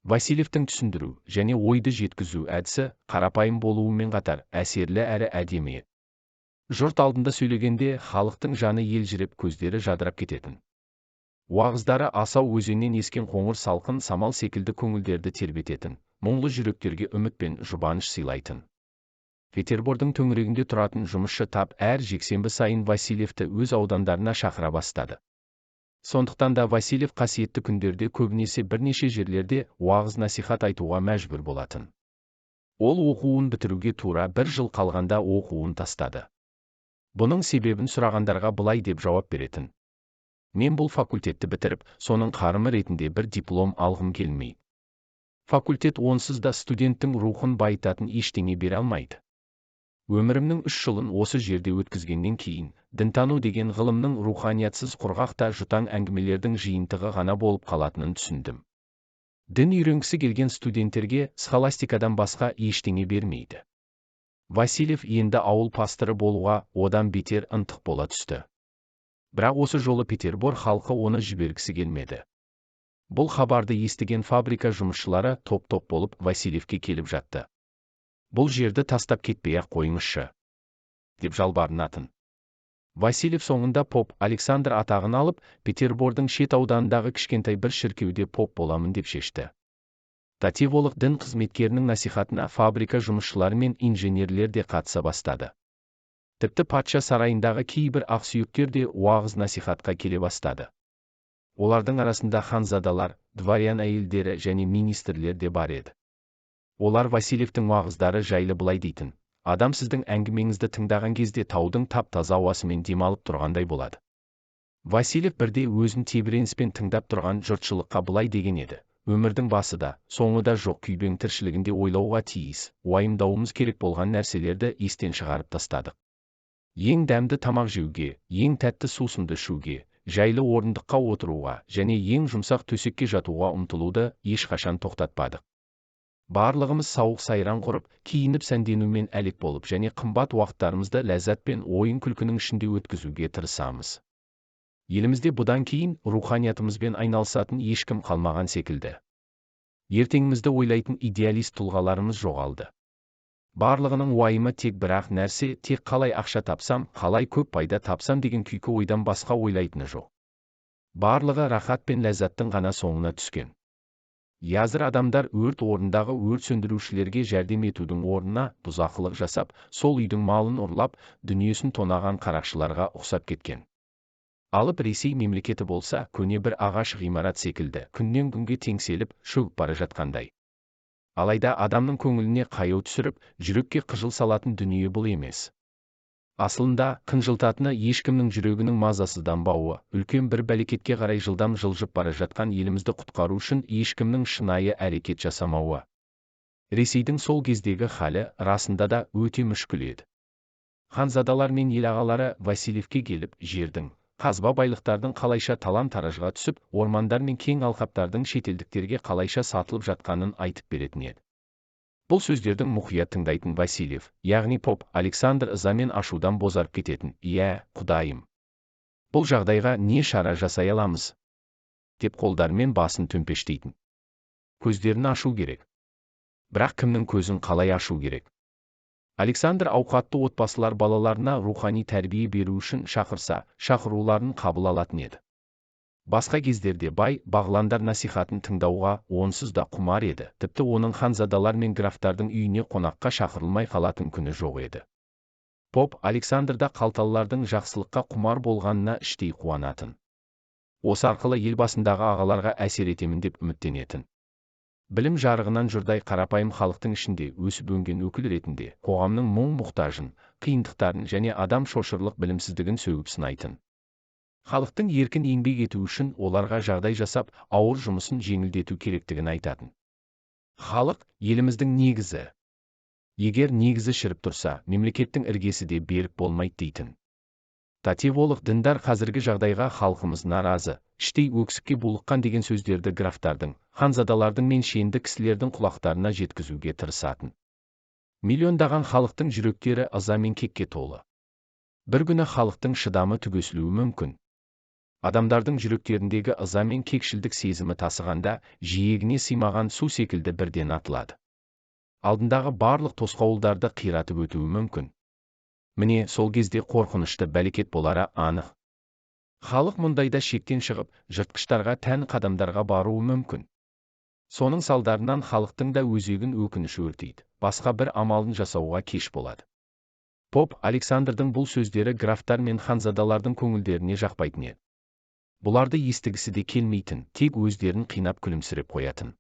A: Васильевтің түсіндіру және ойды жеткізу әдісі қарапайым болуымен қатар әсерлі әрі әдемі еді. Жұрт алдында сөйлегенде халықтың жаны елжіреп, көздері жадырап кететін. Уағыздары асау өзеннен ескен қоңыр салқын самал секілді көңілдерді тербететін, мұңлы жүректерге үміт пен жұбаныш сыйлайтын. Петербордың төңірегінде тұратын жұмысшы тап әр жексенбі сайын Васильевті өз аудандарына шақыра бастады. Сондықтан да Васильев қасиетті күндерде көбінесе бірнеше жерлерде уағыз насихат айтуға мәжбүр болатын. Ол оқуын бітіруге тура бір жыл қалғанда оқуын тастады. Бұның себебін сұрағандарға былай деп жауап беретін: мен бұл факультетті бітіріп, соның қарымы ретінде бір диплом алғым келмейді. Факультет онсыз да студенттің рухын байытатын ештеңе бере алмайды. Өмірімнің 3 жылын осы жерде өткізгеннен кейін, дінтану деген ғылымның руханиятсыз құрғақ та жұтаң әңгімелердің жиынтығы ғана болып қалатынын түсіндім. Дін үйренгісі келген студенттерге схоластикадан басқа ештеңе бермейді. Васильев енді ауыл пасторы болуға одан бетер ынтық бола түсті. Бірақ осы жолы Петербор халқы оны жібергісі келмеді. Бұл хабарды естіген фабрика жұмысшылары топ-топ болып Васильевке келіп жатты. Бұл жерді тастап кетпей-ақ қойыңызшы, деп жалбарынатын. Васильев соңында поп Александр атағын алып, Петербордың шет ауданындағы кішкентай бір шіркеуде поп боламын деп шешті. Татеволық дін қызметкерінің насихатына фабрика жұмысшылары мен инженерлер де қатыса бастады. Тіпті патша сарайындағы кейбір ақсүйектер де уағыз насихатқа келе бастады. Олардың арасында ханзадалар, дворян әйелдері және министрлер де бар еді. Олар Васильевтің уағыздары жайлы былай дейтін: адам сіздің әңгімеңізді тыңдаған кезде таудың тап-таза ауасымен демалып тұрғандай болады. Васильев бірде өзін тебіреніспен тыңдап тұрған жұртшылыққа былай деген еді: өмірдің басы да, соңы да жоқ күйбең тіршілігінде ойлауға тиіс, уайымдауымыз керек болған нәрселерді естен шығарып тастадық. Ең дәмді тамақ жеуге, ең тәтті сусынды ішуге, жайлы орындыққа отыруға және ең жұмсақ төсекке жатуға ұмтылуды ешқашан тоқтатпадық. Барлығымыз сауық сайран құрып, киініп сәнденумен әлек болып және қымбат уақыттарымызды ләззат пен ойын күлкінің ішінде өткізуге тырысамыз. Елімізде бұдан кейін руханиятымызбен айналысатын ешкім қалмаған секілді. Ертеңімізді ойлайтын идеалист тұлғаларымыз жоғалды. Барлығының уайымы тек бір-ақ нәрсе, тек қалай ақша тапсам, қалай көп пайда тапсам деген күйкі ойдан басқа ойлайтыны жоқ. Барлығы рахат пен ләззаттың ғана соңына түскен. Языр адамдар өрт орнындағы өрт сөндірушілерге жәрдем етудің орнына бұзақылық жасап, сол үйдің малын ұрлап, дүниесін тонаған қарақшыларға ұқсап кеткен. Алып Ресей мемлекеті болса, көне бір ағаш ғимарат секілді, күннен күнге теңселіп, шөгіп бара жатқандай. Алайда адамның көңіліне қаяу түсіріп, жүрекке қыжыл салатын дүние бұл емес. Асылында, қынжылтатыны ешкімнің жүрегінің мазасызданбауы, үлкен бір бәлекетке қарай жылдам жылжып бара жатқан елімізді құтқару үшін ешкімнің шынайы әрекет жасамауы. Ресейдің сол кездегі халі расында да өте мүшкіл еді. Ханзадалар мен ел ағалары Васильевке келіп, жердің, қазба байлықтардың қалайша талан-таражға түсіп, ормандар мен кең алқаптардың шетелдіктерге қалайша сатылып жатқанын айтып беретін еді. Бұл сөздердің мұқият тыңдайтын Васильев, яғни поп Александр ызамен ашудан бозарып кететін: «Иә, Құдайым, бұл жағдайға не шара жасай аламыз?» деп қолдарымен басын төмпештейтін. Көздерін ашу керек. Бірақ кімнің көзін қалай ашу керек? Александр ауқатты отбасылар балаларына рухани тәрбие беру үшін шақырса, шақыруларын қабыл алатын еді. Басқа кездерде бай бағландар насихатын тыңдауға онсыз да құмар еді, тіпті оның ханзадалар мен графтардың үйіне қонаққа шақырылмай қалатын күні жоқ еді. Поп Александр да қалталылардың жақсылыққа құмар болғанына іштей қуанатын. Осы арқылы ел басындағы ағаларға әсер етемін деп үміттенетін. Білім жарығынан жұрдай қарапайым халықтың ішінде өсіп өнген өкіл ретінде қоғамның мұң-мұқтажын, қиындықтарын және адам шошырлық білімсіздігін сөгіп сынайтын. Халықтың еркін еңбек ету үшін оларға жағдай жасап, ауыр жұмысын жеңілдету керектігін айтатын. Халық еліміздің негізі. Егер негізі шіріп тұрса, мемлекеттің іргесі де берік болмайды дейтін. Татеволық діндар қазіргі жағдайға халқымыз наразы, іштей өксікке булыққан деген сөздерді графтардың, ханзадалардың мен шенді кісілердің құлақтарына жеткізуге тырысатын. Миллиондаған халықтың жүректері ыза мен кекке толы. Бір күні халықтың шыдамы түгесілуі мүмкін. Адамдардың жүректеріндегі ыза мен кекшілдік сезімі тасығанда, жиегіне сыймаған су секілді бірден атылады. Алдындағы барлық тосқауылдарды қиратып өтуі мүмкін. Міне, сол кезде қорқынышты бәлекет болары анық. Халық мұндайда шектен шығып, жыртқыштарға тән қадамдарға баруы мүмкін. Соның салдарынан халықтың да өзегін өкініш өртейді, басқа бір амалын жасауға кеш болады. Поп Александрдың бұл сөздері графтар мен ханзадалардың көңілдеріне жақпайтын еді. Бұларды естігісі де келмейтін, тек өздерін қинап күлімсіреп қоятын.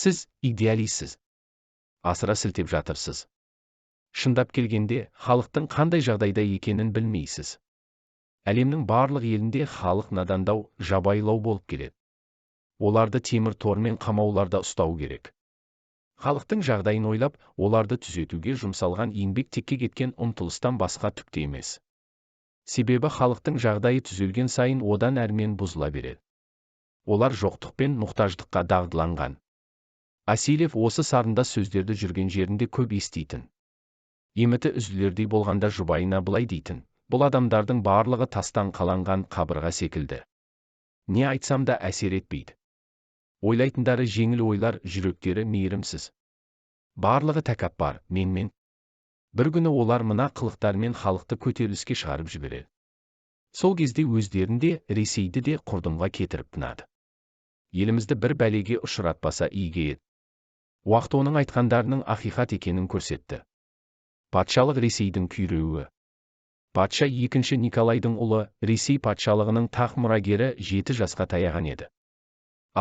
A: Сіз идеалистсіз. Асыра сілтеп жатырсыз. Шындап келгенде, халықтың қандай жағдайда екенін білмейсіз. Әлемнің барлық елінде халық надандау, жабайылау болып келеді. Оларды темір тормен қамауларда ұстау керек. Халықтың жағдайын ойлап, оларды түзетуге жұмсалған еңбек текке кеткен ұмтылыстан басқа түк те емес. Себебі халықтың жағдайы түзелген сайын одан әрмен бұзыла береді. Олар жоқтық пен мұқтаждыққа дағдыланған. Васильев осы сарында сөздерді жүрген жерінде көп еститін. Еміті үзілердей болғанда жұбайына былай дейтін: бұл адамдардың барлығы тастан қаланған қабырға секілді. Не айтсам да әсер етпейді. Ойлайтындары жеңіл ойлар, жүректері мейірімсіз. Барлығы тәкаппар, менмен. Бір күні олар мына қылықтармен халықты көтеріліске шығарып жібереді. Сол кезде өздерін де, Ресейді де құрдымға кетіріп тынады. Елімізді бір бәлеге ұшыратпаса игі еді. Уақыт оның айтқандарының ақиқат екенін көрсетті. Патшалық Ресейдің күйреуі. Патша екінші Николайдың ұлы, Ресей патшалығының тақ мұрагері 7 жасқа таяған еді.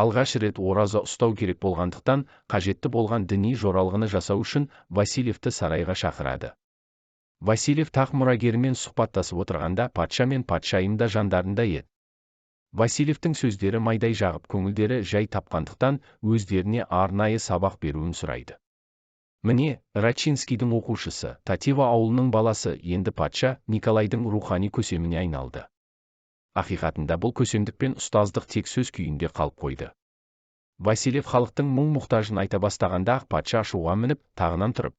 A: Алғаш рет ораза ұстау керек болғандықтан, қажетті болған діни жоралғыны жасау үшін Васильевті сарайға шақырады. Васильев тақ мұрагерімен сұхбаттасып отырғанда патша мен патшайым да жандарында еді. Васильевтің сөздері майдай жағып көңілдері жай тапқандықтан өздеріне арнайы сабақ беруін сұрайды. Міне, Рачинскийдің оқушысы, Татева ауылының баласы енді патша Николайдың рухани көсеміне айналды. Ақиқатында бұл көсемдік пен ұстаздық тек сөз күйінде қалып қойды. Васильев халықтың мұң-мұқтажын айта бастағанда ақ патша ашуға мініп, тағынан тұрып,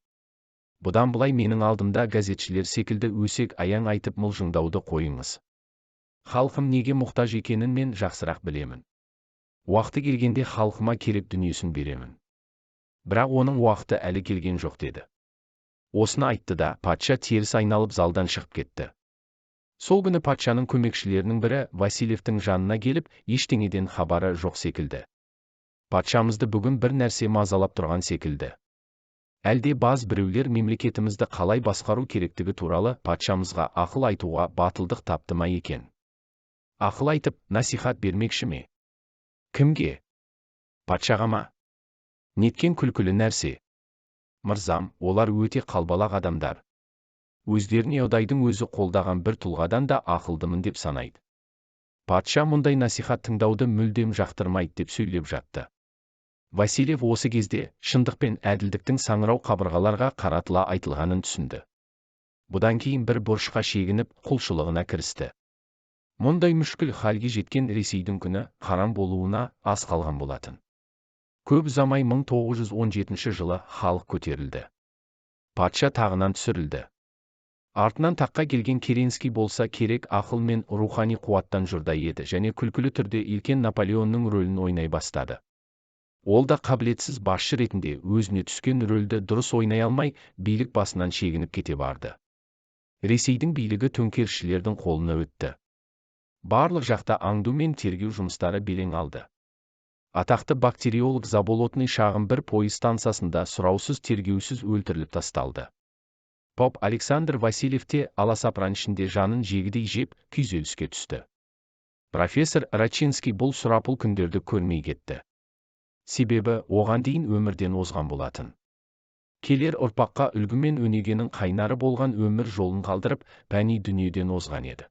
A: бұдан былай менің алдымда газетшілер секілді өсек аяң айтып мылжыңдауды қойыңыз. Халқым неге мұқтаж екенін мен жақсырақ білемін. Уақыты келгенде халқыма керек дүниесін беремін. Бірақ оның уақыты әлі келген жоқ деді. Осыны айтты да, патша теріс айналып залдан шығып кетті. Сол күні патшаның көмекшілерінің бірі Васильевтің жанына келіп, ештеңеден хабары жоқ секілді. Патшамызды бүгін бір нәрсе мазалап тұрған секілді. Әлде баз біреулер мемлекетімізді қалай басқару керектігі туралы патшамызға ақыл айтуға батылдық тапты ма екен? Ақыл айтып, насихат бермекші ме? Кімге? Патшаға ма? Неткен күлкілі нәрсе. Мырзам, олар өте қалбалақ адамдар. Өздеріне Құдайдың өзі қолдаған бір тұлғадан да ақылдымын деп санайды. Патша мұндай насихат тыңдауды мүлдем жақтырмайды деп сөйлеп жатты. Васильев осы кезде шындық пен әділдіктің саңырау қабырғаларға қаратыла айтылғанын түсінді. Бұдан кейін бір бұрышқа шегініп, құлшылығына кірісті. Мұндай мүшкіл халге жеткен Ресейдің күні қарам болуына аз қалған болатын. Көп ұзамай 1917 жылы халық көтерілді. Патша тағынан түсірілді. Артынан таққа келген Керенский болса керек ақыл мен рухани қуаттан жұрдай еді және күлкілі түрде үлкен Наполеонның рөлін ойнай бастады. Ол да қабілетсіз басшы ретінде өзіне түскен рөлді дұрыс ойнай алмай, билік басынан шегініп кете барды. Ресейдің билігі төңкерісшілердің қолына өтті. Барлық жақта аңду мен тергеу жұмыстары белең алды. Атақты бактериолог Заболотный шағын бір пойыз станциясында сұраусыз тергеусіз өлтіріліп тасталды. Поп Александр Васильев те аласапыран ішінде жанын жегідей жеп, күйзеліске түсті. Профессор Рачинский бұл сұрапыл күндерді көрмей кетті. Себебі оған дейін өмірден озған болатын. Келер ұрпаққа үлгі мен өнегенің қайнары болған өмір жолын қалдырып, пәни дүниеден озған еді.